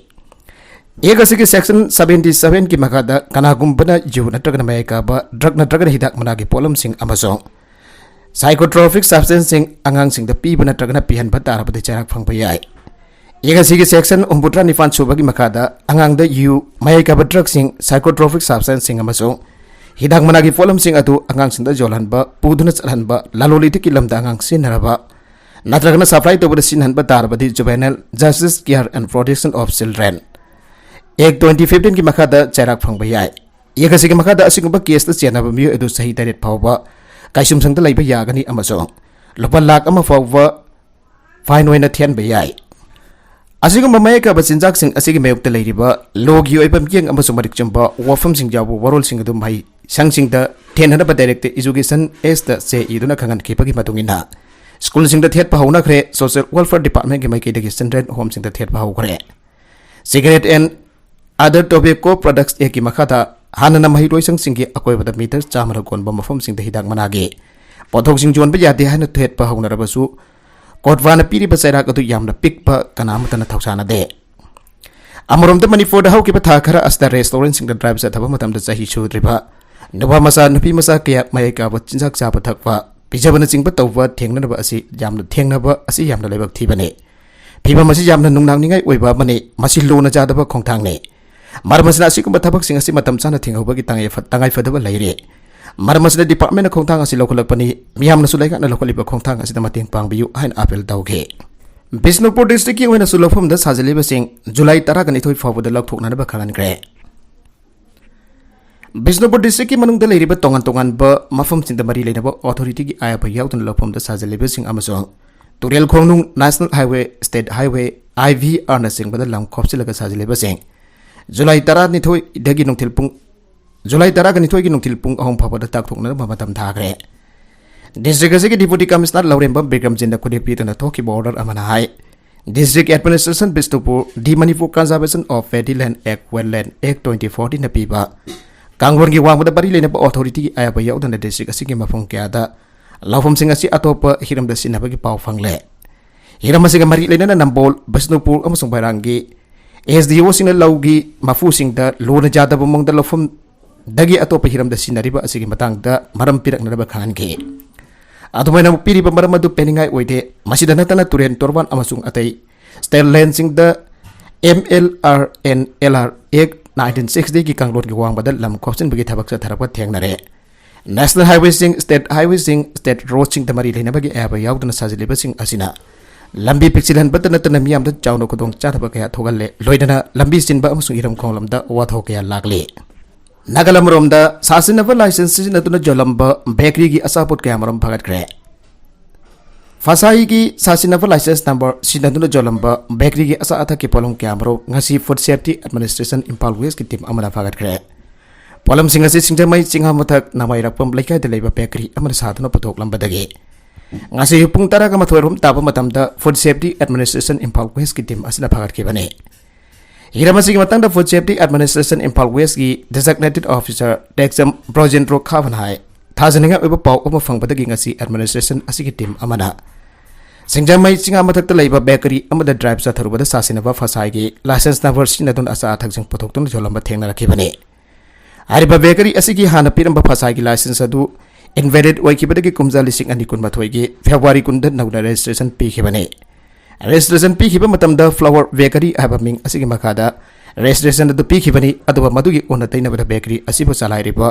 Act ꯑꯁꯤꯒꯤ section seventy seven ꯒꯤ ꯃꯈꯥꯗ ꯀꯅꯥꯒꯨꯝꯕꯅ ꯌꯨ ꯅꯠꯇ꯭ꯔꯒꯅ ꯃꯌꯥꯏ ꯀꯥꯕ drug ꯅꯠꯇ꯭ꯔꯒꯅ ꯍꯤꯗꯥꯛ ꯃꯅꯥꯒꯤ ꯄꯣꯠꯂꯝꯁꯤꯡ ꯑꯃꯁꯨꯡ psychotropic substanceꯁꯤꯡ ꯑꯉꯥꯡꯁꯤꯡꯗ ꯄꯤꯕ ꯅꯠꯇ꯭ꯔꯒꯅ ꯄꯤꯍꯟꯕ ꯇꯥꯔꯕꯗꯤ ꯆꯩꯔꯥꯛ ꯐꯪꯕ ꯌꯥꯏ꯫ Act ꯑꯁꯤꯒꯤ section ꯍꯨꯝꯐꯨꯇꯔꯥ ꯅꯤꯄꯥꯟ ꯁꯨꯕꯒꯤ ꯃꯈꯥꯗ ꯑꯉꯥꯡꯗ ꯌꯨ, ꯃꯌꯥꯏ ꯀꯥꯕ drugꯁꯤꯡ, psychotropic substanceꯁꯤꯡ ꯑꯃꯁꯨꯡ ꯍꯤꯗꯥꯛ ꯃꯅꯥꯒꯤ ꯄꯣꯠꯂꯝꯁꯤꯡ ꯑꯗꯨ ꯑꯉꯥꯡꯁꯤꯡꯗ ꯌꯣꯜꯍꯟꯕ, ꯄꯨꯗꯨꯅ ꯆꯠꯍꯟꯕ, ꯂꯂꯣꯟ ꯏꯇꯤꯛꯀꯤ ꯂꯝꯗ ꯑꯉꯥꯡ ꯁꯤꯖꯤꯟꯅꯔꯕ ꯅꯠꯇ꯭ꯔꯒꯅ supply ꯇꯧꯕꯗ ꯁꯤꯖꯤꯟꯅꯍꯟꯕ ꯇꯥꯔꯕꯗꯤ Juvenile Justice Care and Protection of Children Act twenty fifteen ꯒꯤ ꯃꯈꯥꯗ ꯆꯩꯔꯥꯛ ꯐꯪꯕ ꯌꯥꯏ꯫ Act ꯑꯁꯤꯒꯤ ꯃꯈꯥꯗ ꯑꯁꯤꯒꯨꯝꯕ caseꯇ ꯆꯦꯟꯅꯕ ꯃꯤꯑꯣꯏ ꯑꯗꯨ ꯆꯍꯤ ꯇꯔꯦꯠ ꯐꯥꯎꯕ ꯀꯩꯁꯨꯝꯁꯪꯗ ꯂꯩꯕ ꯌꯥꯒꯅꯤ ꯑꯃꯁꯨꯡ ꯂꯨꯄꯥ ꯂꯥꯈ ꯑꯃ ꯐꯥꯎꯕ fine ꯑꯣꯏꯅ ꯊꯤꯍꯟꯕ ꯌꯥꯏ꯫ ꯑꯁꯤꯒꯨꯝꯕ ꯃꯌꯥꯏ ꯀꯥꯕ ꯆꯤꯟꯖꯥꯛꯁꯤꯡ ꯑꯁꯤꯒꯤ ꯃꯥꯌꯣꯛꯇ ꯂꯩꯔꯤꯕ lawꯒꯤ ꯑꯣꯏꯕ ꯃꯤꯠꯌꯦꯡ ꯑꯃꯁꯨꯡ ꯃꯔꯤꯛ ꯆꯨꯝꯕ ꯋꯥꯐꯝꯁꯤꯡ ꯌꯥꯎꯕ ꯋꯥꯔꯣꯜꯁꯤꯡ ꯑꯗꯨ ꯃꯍꯩ ꯁꯪꯁꯤꯡꯗ ꯊꯦꯡꯅꯅꯕ Director Education Act ꯆꯦ ꯏꯗꯨꯅ ꯈꯪꯍꯟꯈꯤꯕꯒꯤ ꯃꯇꯨꯡ ꯏꯟꯅ, schoolꯁꯤꯡꯗ ꯊꯦꯠꯄ ꯍꯧꯅꯈ꯭ꯔꯦ꯫ Social Welfare Departmentꯀꯤ ꯃꯥꯏꯀꯩꯗꯒꯤ children homeꯁꯤꯡꯗ ꯊꯦꯠꯄ ꯍꯧꯈ꯭ꯔꯦ꯫ Cigarette and Other Tobacco Products Actꯀꯤ ꯃꯈꯥꯗ ꯍꯥꯟꯅꯅ ꯃꯍꯩꯔꯣꯏꯁꯪꯁꯤꯡꯒꯤ ꯑꯀꯣꯏꯕꯗ meter ꯆꯥꯝꯃꯅ ꯀꯣꯟꯕ ꯃꯐꯝꯁꯤꯡꯗ ꯍꯤꯗꯥꯛ ꯃꯅꯥꯒꯤ ꯄꯣꯠꯊꯣꯛꯁꯤꯡ ꯌꯣꯟꯕ ꯌꯥꯗꯦ ꯍꯥꯏꯅ ꯊꯦꯠꯄ ꯍꯧꯅꯔꯕꯁꯨ, ꯀꯣꯠꯋꯥꯅ ꯄꯤꯔꯤꯕ ꯆꯩꯔꯥꯛ ꯑꯗꯨ ꯌꯥꯝꯅ ꯄꯤꯛꯄ, ꯀꯅꯥ ꯑꯃꯠꯇꯅ ꯊꯧꯁꯥꯅꯗꯦ꯫ ꯑꯃꯔꯣꯝꯗ, ꯃꯅꯤꯄꯨꯔꯗ ꯍꯧꯈꯤꯕ ꯊꯥ ꯈꯔ ꯑꯁꯤꯗ restaurantꯁꯤꯡꯗ drive ꯆꯠꯊꯕ ꯃꯇꯝꯗ ꯆꯍꯤ ꯁꯨꯗ꯭ꯔꯤꯕ ꯅꯨꯄꯥ ꯃꯆꯥ, ꯅꯨꯄꯤ ꯃꯆꯥ ꯀꯌꯥ ꯃꯌꯥꯏ ꯀꯥꯕ ꯆꯤꯟꯖꯥꯛ ꯆꯥꯕ ꯊꯛꯄ, ꯄꯤꯖꯕꯅꯆꯤꯡꯕ ꯇꯧꯕ ꯊꯦꯡꯅꯅꯕ ꯑꯁꯤ ꯌꯥꯝꯅ, ꯊꯦꯡꯅꯕ ꯑꯁꯤ ꯌꯥꯝꯅ ꯂꯥꯏꯕꯛ ꯊꯤꯕꯅꯤ꯫ ꯐꯤꯚꯝ ꯑꯁꯤ ꯌꯥꯝꯅ ꯅꯨꯡꯅꯥꯡꯅꯤꯡꯉꯥꯏ ꯑꯣꯏꯕ ꯑꯃꯅꯤ꯫ ꯃꯁꯤ ꯂꯨꯅ ꯆꯥꯗꯕ ꯈꯣꯡꯊꯥꯡꯅꯤ꯫ ꯃꯔꯝ ꯑꯁꯤꯅ, ꯑꯁꯤꯒꯨꯝꯕ ꯊꯕꯛꯁꯤꯡ ꯑꯁꯤ ꯃꯇꯝ ꯆꯥꯅ ꯊꯤꯡꯍꯧꯕꯒꯤ ꯇꯉꯥꯏꯐ-, ꯇꯉꯥꯏꯐꯗꯕ ꯂꯩꯔꯤ꯫ ꯃꯔꯝ ꯑꯁꯤꯅ departmentꯅ ꯈꯣꯡꯊꯥꯡ ꯑꯁꯤ ꯂꯧꯈꯠꯂꯛꯄꯅꯤ꯫ ꯃꯤꯌꯥꯝꯅꯁꯨ ꯂꯩꯉꯥꯛꯅ ꯂꯧꯈꯠꯂꯤꯕ ꯈꯣꯡꯊꯥꯡ ꯑꯁꯤꯗ ꯃꯇꯦꯡ ꯄꯥꯡꯕꯤꯌꯨ ꯍꯥꯏꯅ appeal ꯇꯧꯈꯤ꯫ ꯕꯤꯁꯅꯨꯄꯨꯔ districtꯀꯤ ꯑꯣꯏꯅꯁꯨ ꯂꯧꯐꯝꯗ ꯁꯥꯖꯤꯜꯂꯤꯕꯁꯤꯡ ꯖꯨꯂꯥꯏ ꯇꯔꯥꯅꯤꯊꯣꯏ ꯐꯥꯎꯕꯗ ꯂꯧꯊꯣꯛꯅꯅꯕ ꯈꯪꯍꯟꯈ꯭ꯔꯦ꯫ ꯕꯤꯁꯅꯨꯄꯨꯔ districtꯀꯤ ꯃꯅꯨꯡꯗ ꯂꯩꯔꯤꯕ ꯇꯣꯉꯥꯟ ꯇꯣꯉꯥꯟꯕ ꯃꯐꯝꯁꯤꯡꯗ ꯃꯔꯤ ꯂꯩꯅꯕ authorityꯒꯤ ꯑꯌꯥꯕ ꯌꯥꯎꯗꯅ ꯂꯧꯐꯝꯗ ꯁꯥꯖꯤꯜꯂꯤꯕꯁꯤꯡ ꯑꯃꯁꯨꯡ ꯇꯨꯔꯦꯜ ꯈꯣꯡꯅꯨꯡ, National Highway, State Highway, IVRꯅꯆꯤꯡꯕꯗ ꯂꯝ ꯈꯣꯞꯆꯤꯜꯂꯒ ꯁꯥꯖꯤꯜꯂꯤꯕꯁꯤꯡ ꯖꯨꯂꯥꯏ ꯇꯔꯥꯅꯤꯊꯣꯏꯗꯒꯤ ꯅꯨꯡꯊꯤꯜ ꯄꯨꯡ, ꯖꯨꯂꯥꯏ ꯇꯔꯥꯒ ꯅꯤꯊꯣꯏꯒꯤ ꯅꯨꯡꯊꯤꯜ ꯄꯨꯡ ꯑꯍꯨꯝ ꯐꯥꯎꯕꯗ ꯇꯥꯛꯊꯣꯛꯅꯅꯕ ꯃꯇꯝ ꯊꯥꯈ꯭ꯔꯦ꯫ District ꯑꯁꯤꯒꯤ Deputy Commissioner ꯂꯧꯔꯦꯝꯕꯝ ꯕꯤꯀ꯭ꯔꯝꯖꯤꯠꯅ ꯈꯨꯗꯦꯞ ꯄꯤꯗꯨꯅ ꯊꯣꯛꯈꯤꯕ order ꯑꯃꯅ ꯍꯥꯏ, District Administration Bishnupur, the Manipur Conservation of Paddy Land Act, Wetland Act twenty fourteenꯅ ꯄꯤꯕ ꯀꯥꯡꯂꯣꯟꯒꯤ ꯋꯥꯡꯃꯗ ꯃꯔꯤ ꯂꯩꯅꯕ authorityꯒꯤ ꯑꯌꯥꯕ ꯌꯥꯎꯗꯅ district ꯑꯁꯤꯒꯤ ꯃꯐꯝ ꯀꯌꯥꯗ ꯂꯧꯐꯝꯁꯤꯡ ꯑꯁꯤ ꯑꯇꯣꯞꯄ ꯍꯤꯔꯝꯗ ꯁꯤꯖꯤꯟꯅꯕꯒꯤ ꯄꯥꯎ ꯐꯪꯂꯦ꯫ ꯍꯤꯔꯝ ꯑꯁꯤꯒ ꯃꯔꯤ ꯂꯩꯅꯅ ꯅꯝꯕꯣꯜ, ꯕꯤꯁꯅꯨꯄꯨꯔ ꯑꯃꯁꯨꯡ ꯃꯣꯏꯔꯥꯡꯒꯤ SDOꯁꯤꯡꯅ ꯂꯧꯒꯤ ꯃꯄꯨꯁꯤꯡꯗ ꯂꯨꯅ ꯌꯥꯗꯕ ꯃꯑꯣꯡꯗ ꯂꯧꯐꯝꯗꯒꯤ ꯑꯇꯣꯞꯄ ꯍꯤꯔꯝꯗ ꯁꯤꯖꯤꯟꯅꯔꯤꯕ ꯑꯁꯤꯒꯤ ꯃꯇꯥꯡꯗ ꯃꯔꯝ ꯄꯤꯔꯛꯅꯅꯕ ꯈꯪꯍꯟꯈꯤ꯫ ꯑꯗꯨꯃꯥꯏꯅ ꯑꯃꯨꯛ ꯄꯤꯔꯤꯕ ꯃꯔꯝ ꯑꯗꯨ ꯄꯦꯟꯅꯤꯡꯉꯥꯏ ꯑꯣꯏꯗꯦ꯫ ꯃꯁꯤꯗ ꯅꯠꯇꯅ ꯇꯨꯔꯦꯟ, ꯇꯣꯔꯕꯥꯟ ꯑꯃꯁꯨꯡ ꯑꯇꯩ state landꯁꯤꯡꯗ MLRNLR Act nineteen sixtyꯒꯤ ꯀꯥꯡꯂꯣꯟꯒꯤ ꯋꯥꯡꯃꯗ ꯂꯝ ꯈꯣꯞꯆꯤꯟꯕꯒꯤ ꯊꯕꯛ ꯆꯠꯊꯔꯛꯄ ꯊꯦꯡꯅꯔꯦ꯫ National Highwayꯁꯤꯡ, State Highwayꯁꯤꯡ, State Roadꯁꯤꯡꯗ ꯃꯔꯤ ꯂꯩꯅꯕꯒꯤ ꯑꯌꯥꯕ ꯌꯥꯎꯗꯅ ꯁꯥꯖꯤꯜꯂꯤꯕꯁꯤꯡ ꯑꯁꯤꯅ ꯂꯝꯕꯤ ꯄꯤꯛꯁꯤꯜꯍꯟꯕꯇ ꯅꯠꯇꯅ ꯃꯤꯌꯥꯝꯗ ꯆꯥꯎꯅ ꯈꯨꯗꯣꯡꯆꯥꯗꯕ ꯀꯌꯥ ꯊꯣꯛꯍꯜꯂꯦ, ꯂꯣꯏꯅꯅ ꯂꯝꯕꯤ ꯆꯤꯟꯕ ꯑꯃꯁꯨꯡ ꯏꯔꯝ ꯈꯣꯡꯂꯝꯗ ꯋꯥꯊꯣꯛ ꯀꯌꯥ ꯂꯥꯛꯂꯤ꯫ ꯅꯥꯒꯥꯂꯝ ꯔꯣꯝꯗ ꯁꯥꯁꯤꯟꯅꯕ license ꯁꯤꯖꯤꯟꯅꯗꯨꯅ ꯌꯣꯜꯂꯝꯕ bakeryꯒꯤ ꯑꯆꯥꯄꯣꯠ ꯀꯌꯥ ꯃꯔꯨꯝ ꯐꯥꯒꯠꯈ꯭ꯔꯦ꯫ ꯐꯁꯥꯏꯒꯤ ꯁꯥꯁꯤꯟꯅꯕ license number ꯁꯤꯖꯤꯟꯅꯗꯨꯅ ꯌꯣꯜꯂꯝꯕ bakeryꯒꯤ ꯑꯆꯥ ꯑꯊꯛꯀꯤ ꯄꯣꯠꯂꯝ ꯀꯌꯥ ꯃꯔꯨꯝ ꯉꯁꯤ Food Safety Administration Imphal Westꯀꯤ team ꯑꯃꯅ ꯐꯥꯒꯠꯈ꯭ꯔꯦ꯫ ꯄꯣꯠꯂꯝꯁꯤꯡ ꯑꯁꯤ ꯁꯤꯡꯖꯃꯩ ꯆꯤꯡꯉꯥ ꯃꯊꯛ ꯅꯃꯥꯏꯔꯛꯄꯝ ꯂꯩꯀꯥꯏꯗ ꯂꯩꯕ bakery ꯑꯃꯅ ꯁꯥꯗꯨꯅ ꯄꯨꯊꯣꯛꯂꯝꯕꯗꯒꯤ ꯉꯁꯤ ꯄꯨꯡ ꯇꯔꯥꯒ ꯃꯥꯊꯣꯏ ꯔꯣꯝ ꯇꯥꯕ ꯃꯇꯝꯗ Food Safety Administration Imphal Westꯀꯤ team ꯑꯁꯤꯅ ꯐꯥꯒꯠꯈꯤꯕꯅꯤ꯫ ꯍꯤꯔꯝ ꯑꯁꯤꯒꯤ ꯃꯇꯥꯡꯗ Food Safety Administration Imphal Westꯀꯤ designated officer ꯇꯦꯛꯆꯝ ꯕ꯭ꯔꯣꯖꯦꯟꯗ꯭ꯔꯣ ꯈꯥꯕꯅ ꯍꯥꯏ, ꯊꯥꯖꯅꯤꯡꯉꯥꯏ ꯑꯣꯏꯕ ꯄꯥꯎ ꯑꯃ ꯐꯪꯕꯗꯒꯤ ꯉꯁꯤ administration ꯑꯁꯤꯒꯤ team ꯑꯃꯅ ꯁꯤꯡꯖꯃꯩ ꯆꯤꯡꯉꯥ ꯃꯊꯛꯇ ꯂꯩꯕ bakery ꯑꯃꯗ drive ꯆꯠꯊꯔꯨꯕꯗ ꯁꯥꯁꯤꯟꯅꯕ ꯐꯁꯥꯏꯒꯤ license number ꯁꯤꯖꯤꯟꯅꯗꯨꯅ ꯑꯆꯥ ꯑꯊꯛꯁꯤꯡ ꯄꯨꯊꯣꯛꯇꯨꯅ ꯌꯣꯜꯂꯝꯕ ꯊꯦꯡꯅꯔꯛꯈꯤꯕꯅꯤ꯫ ꯍꯥꯏꯔꯤꯕ bakery ꯑꯁꯤꯒꯤ ꯍꯥꯟꯅ ꯄꯤꯔꯝꯕ ꯐꯁꯥꯏꯒꯤ license ꯑꯗꯨ invalid ꯑꯣꯏꯈꯤꯕꯗꯒꯤ ꯀꯨꯝꯖꯥ ꯂꯤꯁꯤꯡ ꯑꯅꯤ ꯀꯨꯟꯃꯥꯊꯣꯏꯒꯤ February ꯀꯨꯟꯗ ꯅꯧꯅ registration ꯄꯤꯈꯤꯕꯅꯤ꯫ Registration ꯄꯤꯈꯤꯕ ꯃꯇꯝꯗ Flower Bakery ꯍꯥꯏꯕ ꯃꯤꯡ ꯑꯁꯤꯒꯤ ꯃꯈꯥꯗ registration ꯑꯗꯨ ꯄꯤꯈꯤꯕꯅꯤ, ꯑꯗꯨꯒ ꯃꯗꯨꯒꯤ ꯑꯣꯟꯅ ꯇꯩꯅꯕꯗ bakery ꯑꯁꯤꯕꯨ ꯆꯂꯥꯏꯔꯤꯕ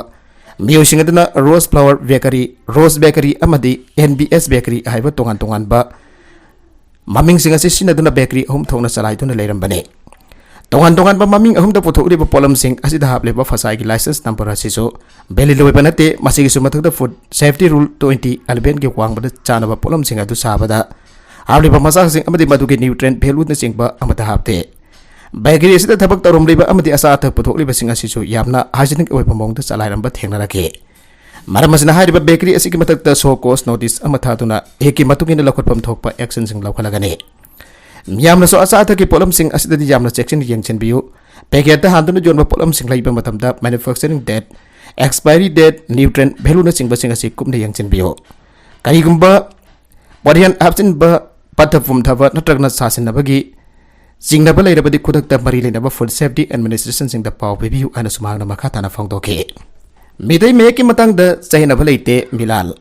ꯃꯤꯑꯣꯏꯁꯤꯡ ꯑꯗꯨꯅ ꯔꯣꯁ ꯐ꯭ꯂꯥꯋꯔ ꯕꯦꯀꯔꯤ, ꯔꯣꯁ ꯕꯦꯀꯔꯤ ꯑꯃꯗꯤ ꯑꯦꯟ ꯕꯤ ꯑꯦꯁ ꯕꯦꯀꯔꯤ ꯍꯥꯏꯕ ꯇꯣꯉꯥꯟ ꯇꯣꯉꯥꯟꯕ ꯃꯃꯤꯡꯁꯤꯡ ꯑꯁꯤ ꯁꯤꯖꯤꯟꯅꯗꯨꯅ ꯕꯦꯀꯔꯤ ꯑꯍꯨꯝ ꯊꯣꯛꯅ ꯆꯂꯥꯏꯗꯨꯅ ꯂꯩꯔꯝꯕꯅꯤ꯫ ꯇꯣꯉꯥꯟ ꯇꯣꯉꯥꯟꯕ ꯃꯃꯤꯡ ꯑꯍꯨꯝꯗ ꯄꯨꯊꯣꯛꯂꯤꯕ ꯄꯣꯠꯂꯝꯁꯤꯡ ꯑꯁꯤꯗ ꯍꯥꯞꯂꯤꯕ ꯐꯁꯥꯏꯒꯤ ꯂꯥꯏꯁꯦꯟꯁ ꯅꯝꯕꯔ ꯑꯁꯤꯁꯨ ꯚꯦꯂꯤꯗ ꯑꯣꯏꯕ ꯅꯠꯇꯦ꯫ ꯃꯁꯤꯒꯤꯁꯨ ꯃꯊꯛꯇ ꯐꯨꯗ ꯁꯦꯐꯇꯤ ꯔꯨꯜ ꯇ꯭ꯋꯦꯟꯇꯤ ꯑꯦꯂꯚꯦꯟꯒꯤ ꯋꯥꯡꯃꯗ ꯆꯥꯅꯕ ꯄꯣꯠꯂꯝꯁꯤꯡ ꯑꯗꯨ ꯁꯥꯕꯗ ꯍꯥꯞꯂꯤꯕ ꯃꯆꯥꯛꯁꯤꯡ ꯑꯃꯗꯤ ꯃꯗꯨꯒꯤ ꯅ꯭ꯌꯨꯇ꯭ꯔꯦꯟ ꯚꯦꯂꯨꯅꯆꯤꯡꯕ ꯑꯃꯠꯇ ꯍꯥꯞꯇꯦ꯫ ꯕꯦꯀꯔꯤ ꯑꯁꯤꯗ ꯊꯕꯛ ꯇꯧꯔꯝꯂꯤꯕ ꯑꯃꯗꯤ ꯑꯆꯥ ꯑꯊꯛ ꯄꯨꯊꯣꯛꯂꯤꯕꯁꯤꯡ ꯑꯁꯤꯁꯨ ꯌꯥꯝꯅ ꯍꯥꯏꯖꯤꯅꯤꯛ ꯑꯣꯏꯕ ꯃꯑꯣꯡꯗ ꯆꯂꯥꯏꯔꯝꯕ ꯊꯦꯡꯅꯔꯛꯈꯤ꯫ ꯃꯔꯝ ꯑꯁꯤꯅ ꯍꯥꯏꯔꯤꯕ ꯕꯦꯀꯔꯤ ꯑꯁꯤꯒꯤ ꯃꯊꯛꯇ ꯁꯣ ꯀꯣꯁ ꯅꯣꯇꯤꯁ ꯑꯃ ꯊꯥꯗꯨꯅ ꯑꯦꯛꯀꯤ ꯃꯇꯨꯡ ꯏꯟꯅ ꯂꯧꯈꯠꯐꯝ ꯊꯣꯛꯄ ꯑꯦꯛꯁꯟꯁꯤꯡ ꯂꯧꯈꯠꯂꯒꯅꯤ꯫ ꯃꯤꯌꯥꯝꯅꯁꯨ ꯑꯆꯥ ꯑꯊꯛꯀꯤ ꯄꯣꯠꯂꯝꯁꯤꯡ ꯑꯁꯤꯗꯗꯤ ꯌꯥꯝꯅ ꯆꯦꯛꯁꯤꯟꯅ ꯌꯦꯡꯁꯤꯟꯕꯤꯌꯨ꯫ ꯄꯦꯀꯦꯠꯇ ꯍꯥꯟꯗꯨꯅ ꯌꯣꯟꯕ ꯄꯣꯠꯂꯝꯁꯤꯡ ꯂꯩꯕ ꯃꯇꯝꯗ manufacturing date, expiry date, nutrient value ꯅꯆꯤꯡꯕꯁꯤꯡ ꯑꯁꯤ ꯀꯨꯞꯅ ꯌꯦꯡꯁꯤꯟꯕꯤꯌꯨ꯫ ꯀꯔꯤꯒꯨꯝꯕ ꯄꯣꯠꯌꯥꯟ ꯍꯥꯞꯆꯤꯟꯕ, ꯄꯠꯊ ꯄꯨꯝꯊꯕ ꯅꯠꯇ꯭ꯔꯒꯅ ꯁꯥꯁꯤꯟꯅꯕꯒꯤ ꯆꯤꯡꯅꯕ ꯂꯩꯔꯕꯗꯤ ꯈꯨꯗꯛꯇ ꯃꯔꯤ ꯂꯩꯅꯕ ꯐꯨꯗ ꯁꯦꯐꯇꯤ ꯑꯦꯗꯃꯤꯅꯤꯁꯇ꯭ꯔꯦꯁꯟꯁꯤꯡꯗ ꯄꯥꯎ ꯄꯤꯕꯤꯌꯨ ꯍꯥꯏꯅꯁꯨ ꯃꯍꯥꯛꯅ ꯃꯈꯥ ꯇꯥꯅ ꯐꯣꯡꯗꯣꯛꯈꯤ꯫ ꯃꯤꯇꯩ ꯃꯌꯦꯛꯀꯤ ꯃꯇꯥꯡꯗ ꯆꯌꯦꯠꯅꯕ ꯂꯩꯇꯦ, ꯃꯤꯂꯥꯜ꯫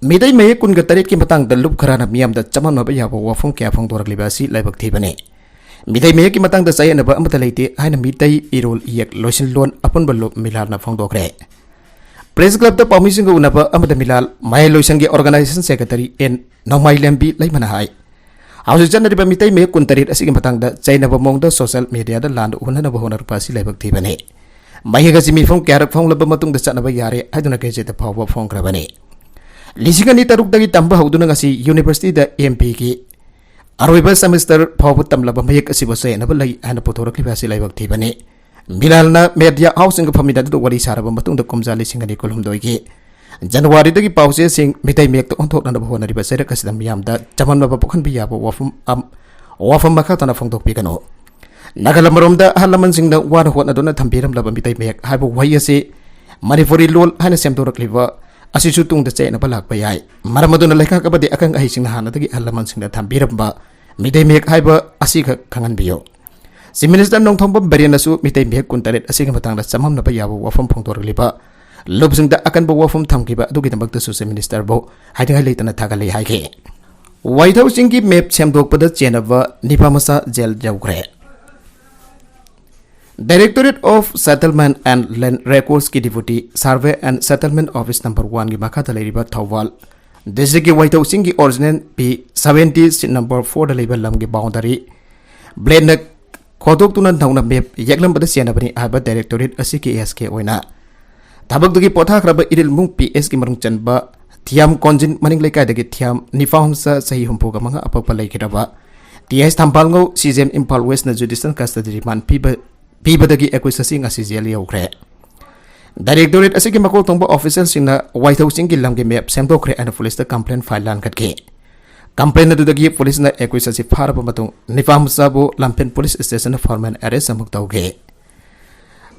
ꯃꯤꯇꯩ ꯃꯌꯦꯛ ꯀꯨꯟꯒ ꯇꯔꯦꯠꯀꯤ ꯃꯇꯥꯡꯗ ꯂꯨꯞ ꯈꯔꯅ ꯃꯤꯌꯥꯝꯗ ꯆꯃꯝꯅꯕ ꯌꯥꯕ ꯋꯥꯐꯝ ꯀꯌꯥ ꯐꯣꯡꯗꯣꯔꯛꯂꯤꯕ ꯑꯁꯤ ꯂꯥꯏꯕꯛ ꯊꯤꯕꯅꯤ꯫ ꯃꯤꯇꯩ ꯃꯌꯦꯛꯀꯤ ꯃꯇꯥꯡꯗ ꯆꯌꯦꯠꯅꯕ ꯑꯃꯠꯇ ꯂꯩꯇꯦ ꯍꯥꯏꯅ ꯃꯤꯇꯩ ꯏꯔꯣꯜ ꯏꯌꯦꯛ ꯂꯣꯏꯁꯤꯟꯂꯣꯟ ꯑꯄꯨꯟꯕ ꯂꯨꯞ ꯃꯤꯂꯥꯜꯅ ꯐꯣꯡꯗꯣꯛꯈ꯭ꯔꯦ꯫ ꯄ꯭ꯔꯦꯁ ꯀ꯭ꯂꯕꯇ ꯄꯥꯎꯃꯤꯁꯤꯡꯒ ꯎꯅꯕ ꯑꯃꯗ ꯃꯤꯂꯥꯜ ꯃꯌꯥꯏ ꯂꯣꯏꯁꯪꯒꯤ ꯑꯣꯔꯒꯅꯥꯏꯖꯦꯁꯟ ꯁꯦꯀ꯭ꯔꯦꯇꯔꯤ ꯑꯦꯟ ꯅꯣꯡꯃꯥꯏꯂꯦꯝꯕꯤ ꯂꯩꯃꯅ ꯍꯥꯏ, ꯍꯧꯖꯤꯛ ꯆꯠꯅꯔꯤꯕ ꯃꯤꯇꯩ ꯃꯌꯦꯛ ꯀꯨꯟꯇꯔꯦꯠ ꯑꯁꯤꯒꯤ ꯃꯇꯥꯡꯗ ꯆꯩꯅꯕ ꯃꯑꯣꯡꯗ ꯁꯣꯁꯤꯌꯦꯜ ꯃꯤꯗꯤꯌꯥꯗ ꯂꯥꯟꯗ ꯎꯍꯟꯅꯕ ꯍꯣꯠꯅꯔꯛꯄ ꯑꯁꯤ ꯂꯥꯏꯕꯛ ꯊꯤꯕꯅꯤ꯫ ꯃꯍꯤꯛ ꯑꯁꯤ ꯃꯤꯐꯝ ꯀꯌꯥꯔꯛ ꯐꯣꯡꯂꯕ ꯃꯇꯨꯡꯗ ꯆꯠꯅꯕ ꯌꯥꯔꯦ ꯍꯥꯏꯗꯨꯅ ꯒꯦꯖꯦꯠꯇ ꯐꯥꯎꯕ ꯐꯣꯡꯈ꯭ꯔꯕꯅꯤ꯫ ꯂꯤꯁꯤꯡ ꯑꯅꯤ ꯇꯔꯨꯛꯇꯒꯤ ꯇꯝꯕ ꯍꯧꯗꯨꯅ ꯉꯁꯤ ꯌꯨꯅꯤꯚꯔꯁꯤꯇꯤꯗ ꯑꯦꯝ ꯄꯤꯒꯤ ꯑꯔꯣꯏꯕ ꯁꯦꯃꯤꯁꯇꯔ ꯐꯥꯎꯕ ꯇꯝꯂꯕ ꯃꯌꯦꯛ ꯑꯁꯤꯕꯨ ꯆꯌꯦꯠꯅꯕ ꯂꯩ ꯍꯥꯏꯅ ꯄꯨꯊꯣꯔꯛꯂꯤꯕ ꯑꯁꯤ ꯂꯥꯏꯕꯛ ꯊꯤꯕꯅꯤ꯫ ꯃꯤꯂꯥꯜꯅ ꯃꯦꯗꯤꯌꯥ ꯍꯥꯎꯁꯁꯤꯡꯒ ꯐꯝꯃꯤꯟꯅꯗꯨꯅ ꯋꯥꯔꯤ ꯁꯥꯔꯕ ꯃꯇꯨꯡꯗ ꯀꯨꯝꯖꯥ ꯂꯤꯁꯤꯡ ꯑꯅꯤ ꯀꯨꯟꯍꯨꯝꯗꯣꯏꯒꯤ ꯖꯅꯋꯥꯔꯤꯗꯒꯤ ꯄꯥꯎꯆꯦꯁꯤꯡ ꯃꯤꯇꯩ ꯃꯌꯦꯛꯇ ꯑꯣꯟꯊꯣꯛꯅꯅꯕ ꯍꯣꯠꯅꯔꯤꯕ ꯆꯩꯔꯛ ꯑꯁꯤꯗ ꯃꯤꯌꯥꯝꯗ ꯆꯃꯝꯅꯕ ꯄꯣꯛꯍꯟꯕ ꯌꯥꯕ ꯋꯥꯐꯝ ꯑꯝ-, ꯋꯥꯐꯝ ꯃꯈꯥ ꯇꯥꯅ ꯐꯣꯡꯗꯣꯛꯄꯤꯒꯅꯨ꯫ ꯅꯥꯒꯜ ꯑꯃꯔꯣꯝꯗ ꯑꯍꯜ ꯂꯃꯟꯁꯤꯡꯅ ꯋꯥꯅ ꯍꯣꯠꯅꯗꯨꯅ ꯊꯝꯕꯤꯔꯝꯂꯕ ꯃꯤꯇꯩ ꯃꯌꯦꯛ ꯍꯥꯏꯕ ꯋꯥꯍꯩ ꯑꯁꯤ ꯃꯅꯤꯄꯨꯔꯤ ꯂꯣꯜ ꯍꯥꯏꯅ ꯁꯦꯝꯗꯣꯔꯛꯂꯤꯕ ꯑꯁꯤꯁꯨ ꯇꯨꯡꯗ ꯆꯌꯦꯠꯅꯕ ꯂꯥꯛꯄ ꯌꯥꯏ꯫ ꯃꯔꯝ ꯑꯗꯨꯅ ꯂꯩꯉꯥꯛ ꯑꯃꯗꯤ ꯑꯈꯪ ꯑꯍꯩꯁꯤꯡꯅ ꯍꯥꯟꯅꯗꯒꯤ ꯑꯍꯜ ꯂꯃꯟꯁꯤꯡꯅ ꯊꯝꯕꯤꯔꯝꯕ ꯃꯤꯇꯩ ꯃꯌꯦꯛ ꯍꯥꯏꯕ ꯑꯁꯤꯈꯛ ꯈꯪꯍꯟꯕꯤꯌꯨ꯫ ꯆꯤꯐ ꯃꯤꯅꯤꯁꯇꯔ ꯅꯣꯡꯊꯣꯝꯕꯝ ꯕꯤꯔꯦꯟꯅꯁꯨ ꯃꯤꯇꯩ ꯃꯌꯦꯛ ꯀꯨꯟꯇꯔꯦꯠ ꯑꯁꯤꯒꯤ ꯃꯇꯥꯡꯗ ꯆꯃꯝꯅꯕ ꯌꯥꯕ ꯋꯥꯐꯝ ꯐꯣꯡꯗꯣꯔꯛꯂꯤꯕ ꯂꯨꯞꯁꯤꯡꯗ ꯑꯀꯟꯕ ꯋꯥꯐꯝ ꯊꯝꯈꯤꯕ ꯑꯗꯨꯒꯤꯗꯃꯛꯇꯁꯨ ꯆꯤꯐ ꯃꯤꯅꯤꯁꯇꯔꯕꯨ ꯍꯥꯏꯅꯤꯡꯉꯥꯏ ꯂꯩꯇꯅ ꯊꯥꯒꯠꯂꯤ ꯍꯥꯏꯈꯤ꯫ ꯋꯥꯏꯊꯧ ꯆꯤꯡꯒꯤ ꯃꯦꯞ ꯁꯦꯝꯗꯣꯛꯄꯗ ꯆꯦꯟꯅꯕ ꯅꯤꯄꯥ ꯃꯆꯥ gel ꯌꯧꯈ꯭ꯔꯦ꯫ Directorate of Settlement and Land Records ꯀꯤ Deputy Survey and Settlement Office number one ꯒꯤ ꯃꯈꯥꯗ ꯂꯩꯔꯤꯕ ꯊꯧꯕꯥꯜ district ꯀꯤ ꯋꯥꯏꯊꯧ ꯆꯤꯡꯒꯤ original P seventy sheet number four ꯗ ꯂꯩꯕ ꯂꯝꯒꯤ boundary blade ꯅ ꯈꯣꯠꯇꯣꯛꯇꯨꯅ ꯅꯧꯅ map ꯌꯦꯛꯂꯝꯕꯗ ꯆꯦꯟꯅꯕꯅꯤ ꯍꯥꯏꯕ directorate ꯑꯁꯤꯒꯤ S K ꯑꯣꯏꯅ ꯊꯕꯛꯇꯒꯤ ꯄꯣꯊꯥꯈ꯭ꯔꯕ ꯏꯔꯤꯜꯃꯨꯡ P S ꯀꯤ ꯃꯅꯨꯡ ꯆꯟꯕ ꯊꯤꯌꯥꯝ ꯀꯣꯟꯖꯤꯟ ꯃꯅꯤꯡ ꯂꯩꯀꯥꯏꯗꯒꯤ ꯊꯤꯌꯥꯝ ꯅꯤꯄꯥ ꯃꯆꯥ ꯆꯍꯤ ꯍꯨꯝꯐꯨꯒ ꯃꯉꯥ ꯑꯄꯣꯛꯄ ꯂꯩꯈꯤꯗ꯭ꯔꯕ T S ꯊꯝꯕꯥꯜꯉꯧ C J M Imphal West ꯅ judicial custody remand ꯄꯤꯕ, ꯄꯤꯕꯗꯒꯤ accused ꯑꯁꯤ ꯉꯁꯤ jail ꯌꯧꯈ꯭ꯔꯦ꯫ Directorate ꯑꯁꯤꯒꯤ ꯃꯀꯣꯛ ꯊꯣꯡꯕ official ꯁꯤꯡꯅ ꯋꯥꯏꯊꯧ ꯆꯤꯡꯒꯤ ꯂꯝꯒꯤ map ꯁꯦꯝꯗꯣꯛꯈ꯭ꯔꯦ ꯍꯥꯏꯅ police ꯇ complaint file ꯂꯥꯟꯈꯠꯈꯤ꯫ Complaint ꯑꯗꯨꯗꯒꯤ police ꯅ accused ꯑꯁꯤ ꯐꯥꯔꯕ ꯃꯇꯨꯡ ꯅꯤꯄꯥ ꯃꯆꯥꯕꯨ ꯂꯝꯐꯦꯜ police station ꯗ formal arrest ꯑꯃꯨꯛ ꯇꯧꯈꯤ꯫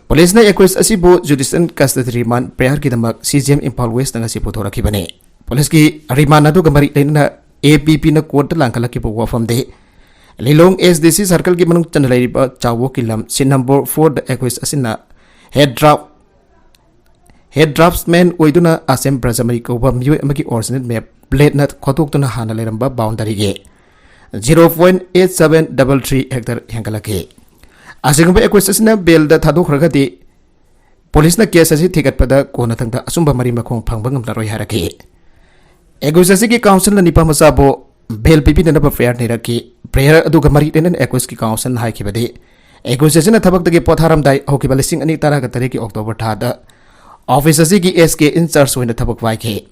Police ꯅ accused ꯑꯁꯤꯕꯨ judicial custody remand prayer ꯒꯤꯗꯃꯛ C J M Imphal West ꯇ ꯉꯁꯤ ꯄꯨꯊꯣꯔꯛꯈꯤꯕꯅꯤ꯫ Police ꯀꯤ remand ꯑꯗꯨꯒ ꯃꯔꯤ ꯂꯩꯅꯅ A P P ꯅ court ꯇ ꯂꯥꯟꯈꯠꯂꯛꯈꯤꯕ ꯋꯥꯐꯝꯗꯤ ꯂꯤꯂꯣꯡ S D C circle ꯒꯤ ꯃꯅꯨꯡ ꯆꯟꯅ ꯂꯩꯔꯤꯕ ꯆꯥꯎꯋꯣꯛꯀꯤ ꯂꯝ sheet number four ꯗ accused ꯑꯁꯤꯅ head draft, head draftsman ꯑꯣꯏꯗꯨꯅ ꯑꯁꯦꯝ ꯕ꯭ꯔꯖꯃꯅꯤ ꯀꯧꯕ ꯃꯤꯑꯣꯏ ꯑꯃꯒꯤ original map blade ꯅ ꯈꯣꯠꯇꯣꯛꯇꯨꯅ ꯍꯥꯟꯅ ꯂꯩꯔꯝꯕ boundary ꯒꯤ zero point eight seven double three hectare ꯍꯦꯟꯒꯠꯂꯛꯈꯤ꯫ ꯑꯁꯤꯒꯨꯝꯕ accused ꯑꯁꯤꯅ bail ꯗ ꯊꯥꯗꯣꯛꯈ꯭ꯔꯒꯗꯤ police ꯅ case ꯑꯁꯤ ꯊꯤꯒꯠꯄꯗ ꯀꯣꯟꯅꯊꯪꯗ ꯑꯆꯨꯝꯕ ꯃꯔꯤ ꯃꯈꯣꯡ ꯐꯪꯕ ꯉꯝꯂꯔꯣꯏ ꯍꯥꯏꯔꯛꯈꯤ꯫ Accused ꯑꯁꯤꯒꯤ counsel ꯅ ꯅꯤꯄꯥ ꯃꯆꯥꯕꯨ bail ꯄꯤꯕꯤꯅꯅꯕ prayer ꯅꯤꯔꯛꯈꯤ꯫ Prayer ꯑꯗꯨꯒ ꯃꯔꯤ ꯂꯩꯅꯅ accused ꯀꯤ counsel ꯅ ꯍꯥꯏꯈꯤꯕꯗꯤ, accused ꯑꯁꯤꯅ ꯊꯕꯛꯇꯒꯤ ꯄꯣꯊꯥꯔꯝꯗꯥꯏ ꯍꯧꯈꯤꯕ ꯂꯤꯁꯤꯡ ꯑꯅꯤ ꯇꯔꯥꯒ ꯇꯔꯦꯠꯀꯤ October ꯊꯥꯗ office ꯑꯁꯤꯒꯤ S K in charge ꯑꯣꯏꯅ ꯊꯕꯛ ꯄꯥꯏꯈꯤ꯫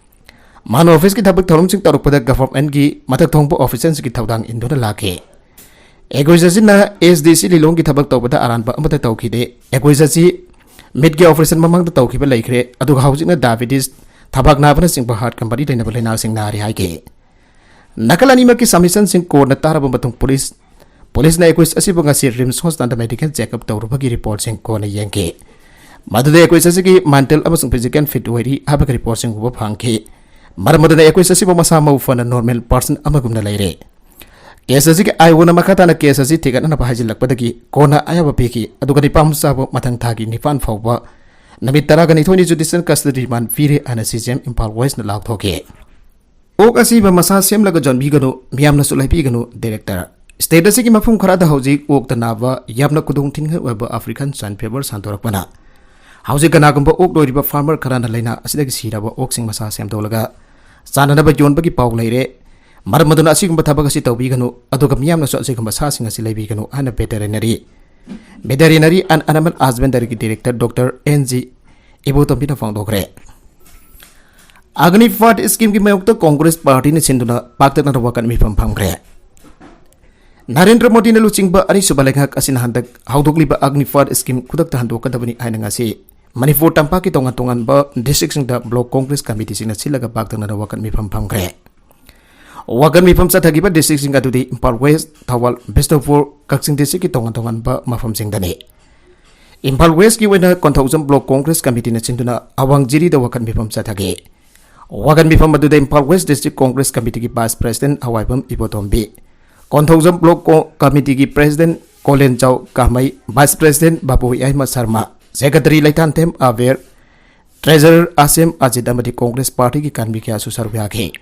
ꯃꯥꯅ office ꯀꯤ ꯊꯕꯛ ꯊꯧꯔꯝꯁꯤꯡ ꯇꯧꯔꯛꯄꯗ government ꯀꯤ ꯃꯊꯛ ꯊꯣꯡꯕ official ꯁꯤꯡꯒꯤ ꯊꯧꯗꯥꯡ ꯏꯟꯗꯨꯅ ꯂꯥꯛꯈꯤ꯫ Accused ꯑꯁꯤꯅ S D C ꯂꯤꯂꯣꯡꯒꯤ ꯊꯕꯛ ꯇꯧꯕꯗ ꯑꯔꯥꯟꯕ ꯑꯃꯠꯇ ꯇꯧꯈꯤꯗꯦ꯫ Accused ꯑꯁꯤ ꯃꯤꯠꯀꯤ operation ꯃꯃꯥꯡꯗ ꯇꯧꯈꯤꯕ ꯂꯩꯈ꯭ꯔꯦ, ꯑꯗꯨꯒ ꯍꯧꯖꯤꯛꯅ diabetes, ꯊꯕꯥꯛ ꯅꯥꯕꯅꯆꯤꯡꯕ heart ꯀ ꯃꯔꯤ ꯂꯩꯅꯕ ꯂꯩꯅꯥꯁꯤꯡ ꯅꯥꯔꯤ ꯍꯥꯏꯈꯤ꯫ ꯅꯥꯀꯜ ꯑꯅꯤꯃꯛꯀꯤ submission ꯁꯤꯡ ꯀꯣꯟꯅ ꯇꯥꯔꯕ ꯃꯇꯨꯡ police, police ꯅ accused ꯑꯁꯤꯕꯨ ꯉꯁꯤ RIMS hospital ꯗ medical checkup ꯇꯧꯔꯨꯕꯒꯤ report ꯁꯤꯡ ꯀꯣꯟꯅ ꯌꯦꯡꯈꯤ꯫ ꯃꯗꯨꯗ accused ꯑꯁꯤꯒꯤ mental ꯑꯃꯁꯨꯡ physical fit ꯑꯣꯏꯔꯤ ꯍꯥꯏꯕꯒꯤ report ꯁꯤꯡ ꯎꯕ ꯐꯪꯈꯤ꯫ ꯃꯔꯝ ꯑꯗꯨꯅ accused ꯑꯁꯤꯕꯨ ꯃꯁꯥ ꯃꯎ ꯐꯅ normal person ꯑꯃꯒꯨꯝꯅ ꯂꯩꯔꯦ꯫ Case ꯑꯁꯤꯒꯤ I O ꯅ ꯃꯈꯥ ꯇꯥꯅ case ꯑꯁꯤ ꯊꯤꯒꯠꯅꯅꯕ ꯍꯥꯏꯖꯤꯜꯂꯛꯄꯗꯒꯤ ꯀꯣꯟꯅ ꯑꯌꯥꯕ ꯄꯤꯈꯤ, ꯑꯗꯨꯒ ꯅꯤꯄꯥ ꯃꯆꯥꯕꯨ ꯃꯊꯪ ꯊꯥꯒꯤ ꯅꯤꯄꯥꯟ ꯐꯥꯎꯕ ꯅꯨꯃꯤꯠ ꯇꯔꯥꯒ ꯅꯤꯊꯣꯏꯅꯤ judicial custody remand ꯄꯤꯔꯦ ꯍꯥꯏꯅ C J M Imphal West ꯅ ꯂꯥꯎꯊꯣꯛꯈꯤ꯫ ꯑꯣꯛ ꯑꯁꯤꯕ ꯃꯁꯥ ꯁꯦꯝꯂꯒ ꯌꯣꯟꯕꯤꯒꯅꯨ, ꯃꯤꯌꯥꯝꯅꯁꯨ ꯂꯩꯕꯤꯒꯅꯨ, director꯫ ꯁ꯭ꯇꯦꯠ ꯑꯁꯤꯒꯤ ꯃꯐꯝ ꯈꯔꯗ ꯍꯧꯖꯤꯛ ꯑꯣꯛꯇ ꯅꯥꯕ ꯌꯥꯝꯅ ꯈꯨꯗꯣꯡꯊꯤꯅꯤꯡꯉꯥꯏ ꯑꯣꯏꯕ ꯑꯐ꯭ꯔꯤꯀꯥꯟ ꯁ꯭ꯋꯥꯏꯟ ꯐꯤꯚꯔ ꯁꯟꯗꯣꯔꯛꯄꯅ ꯍꯧꯖꯤꯛ ꯀꯅꯥꯒꯨꯝꯕ ꯑꯣꯛ ꯂꯣꯏꯔꯤꯕ ꯐꯥꯔꯃꯔ ꯈꯔꯅ ꯂꯥꯏꯅꯥ ꯑꯁꯤꯗꯒꯤ ꯁꯤꯔꯕ ꯑꯣꯛꯁꯤꯡ ꯃꯁꯥ ꯁꯦꯝꯗꯣꯛꯂꯒ ꯆꯥꯅꯅꯕ ꯌꯣꯟꯕꯒꯤ ꯄꯥꯎ ꯂꯩꯔꯦ꯫ ꯃꯔꯝ ꯑꯗꯨꯅ ꯑꯁꯤꯒꯨꯝꯕ ꯊꯕꯛ ꯑꯁꯤ ꯇꯧꯕꯤꯒꯅꯨ, ꯑꯗꯨꯒ ꯃꯤꯌꯥꯝꯅꯁꯨ ꯑꯁꯤꯒꯨꯝꯕ ꯁꯥꯁꯤꯡ ꯑꯁꯤ ꯂꯩꯕꯤꯒꯅꯨ ꯍꯥꯏꯅ ꯚꯦꯇꯦꯔꯤꯅꯔꯤ, ꯚꯦꯇꯦꯔꯤꯅꯔꯤ ꯑꯦꯟ ꯑꯦꯅꯤꯃꯦꯜ ꯍꯁꯕꯦꯟꯗꯔꯤꯒꯤ ꯗꯤꯔꯦꯛꯇꯔ ꯗꯣꯛꯇꯔ ꯑꯦꯟ ꯖꯤ ꯏꯕꯣꯇꯣꯝꯕꯤꯅ ꯐꯣꯡꯗꯣꯛꯈ꯭ꯔꯦ꯫ ꯑꯒꯅꯤꯄꯥꯊ ꯁ꯭ꯀꯤꯝꯒꯤ ꯃꯥꯌꯣꯛꯇ ꯀꯣꯡꯒ꯭ꯔꯦꯁ ꯄꯥꯔꯇꯤꯅ ꯁꯤꯟꯗꯨꯅ ꯄꯥꯛꯇꯛꯅꯅ ꯋꯥꯀꯠ ꯃꯤꯐꯝ ꯐꯝꯈ꯭ꯔꯦ꯫ ꯅꯔꯦꯟꯗ꯭ꯔ ꯃꯣꯗꯤꯅ ꯂꯨꯆꯤꯡꯕ ꯑꯅꯤꯁꯨꯕ ꯂꯩꯉꯥꯛ ꯑꯁꯤꯅ ꯍꯟꯗꯛ ꯍꯧꯗꯣꯛꯂꯤꯕ ꯑꯒꯅꯤꯄꯥꯊ ꯁ꯭ꯀꯤꯝ ꯈꯨꯗꯛꯇ ꯍꯟꯗꯣꯛꯀꯗꯕꯅꯤ ꯍꯥꯏꯅ ꯉꯁꯤ ꯃꯅꯤꯄꯨꯔ ꯇꯝꯄꯥꯛꯀꯤ ꯇꯣꯉꯥꯟ ꯇꯣꯉꯥꯟꯕ ꯗꯤꯁꯇ꯭ꯔꯤꯛꯁꯤꯡꯗ ꯕ꯭ꯂꯣꯛ ꯀꯣꯡꯒ꯭ꯔꯦꯁ ꯀꯃꯤꯇꯤꯁꯤꯡꯅ ꯁꯤꯜꯂꯒ ꯄꯥꯛꯇꯛꯅꯅ ꯋꯥꯀꯠ ꯃꯤꯐꯝ ꯐꯝꯈ꯭ꯔꯦ꯫ ꯋꯥꯀꯠ ꯃꯤꯐꯝ ꯆꯠꯊꯈꯤꯕ ꯗꯤꯁꯇ꯭ꯔꯤꯛꯁꯤꯡ ꯑꯗꯨꯗꯤ ꯏꯝꯐꯥꯜ ꯋꯦꯁ, ꯊꯧꯕꯥꯜ, ꯕꯤꯁꯅꯨꯄꯨꯔ, ꯀꯛꯆꯤꯡ ꯗꯤꯁꯇ꯭ꯔꯤꯛꯀꯤ ꯇꯣꯉꯥꯟ ꯇꯣꯉꯥꯟꯕ ꯃꯐꯝꯁꯤꯡꯗꯅꯤ꯫ ꯏꯝꯐꯥꯜ ꯋꯦꯁꯀꯤ ꯑꯣꯏꯅ ꯀꯣꯟꯊꯧꯖꯝ ꯕ꯭ꯂꯣꯛ ꯀꯣꯡꯒ꯭ꯔꯦꯁ ꯀꯃꯤꯇꯤꯅ ꯁꯤꯟꯗꯨꯅ ꯑꯋꯥꯡ ꯖꯤꯔꯤꯗ ꯋꯥꯀꯠ ꯃꯤꯐꯝ ꯆꯠꯊꯈꯤ꯫ ꯋꯥꯀꯠ ꯃꯤꯐꯝ ꯑꯗꯨꯗ ꯏꯝꯐꯥꯜ ꯋꯦꯁ ꯗꯤꯁꯇ꯭ꯔꯤꯛ ꯀꯣꯡꯒ꯭ꯔꯦꯁ ꯀꯃꯤꯇꯤꯒꯤ vice president Hawaibam Ibotombi, Konthoujam block ꯀꯣ-, ꯀꯃꯤꯇꯤꯒꯤ president Kolenjao Kamei, vice president Babu Yaima Sharma, secretary Leithanthem Aber, treasurer Asem Ajit ꯑꯃꯗꯤ ꯀꯣꯡꯒ꯭ꯔꯦꯁ ꯄꯥꯔꯇꯤꯒꯤ ꯀꯥꯔꯃꯤ ꯀꯌꯥꯁꯨ ꯁꯔꯨꯛ ꯌꯥꯈꯤ꯫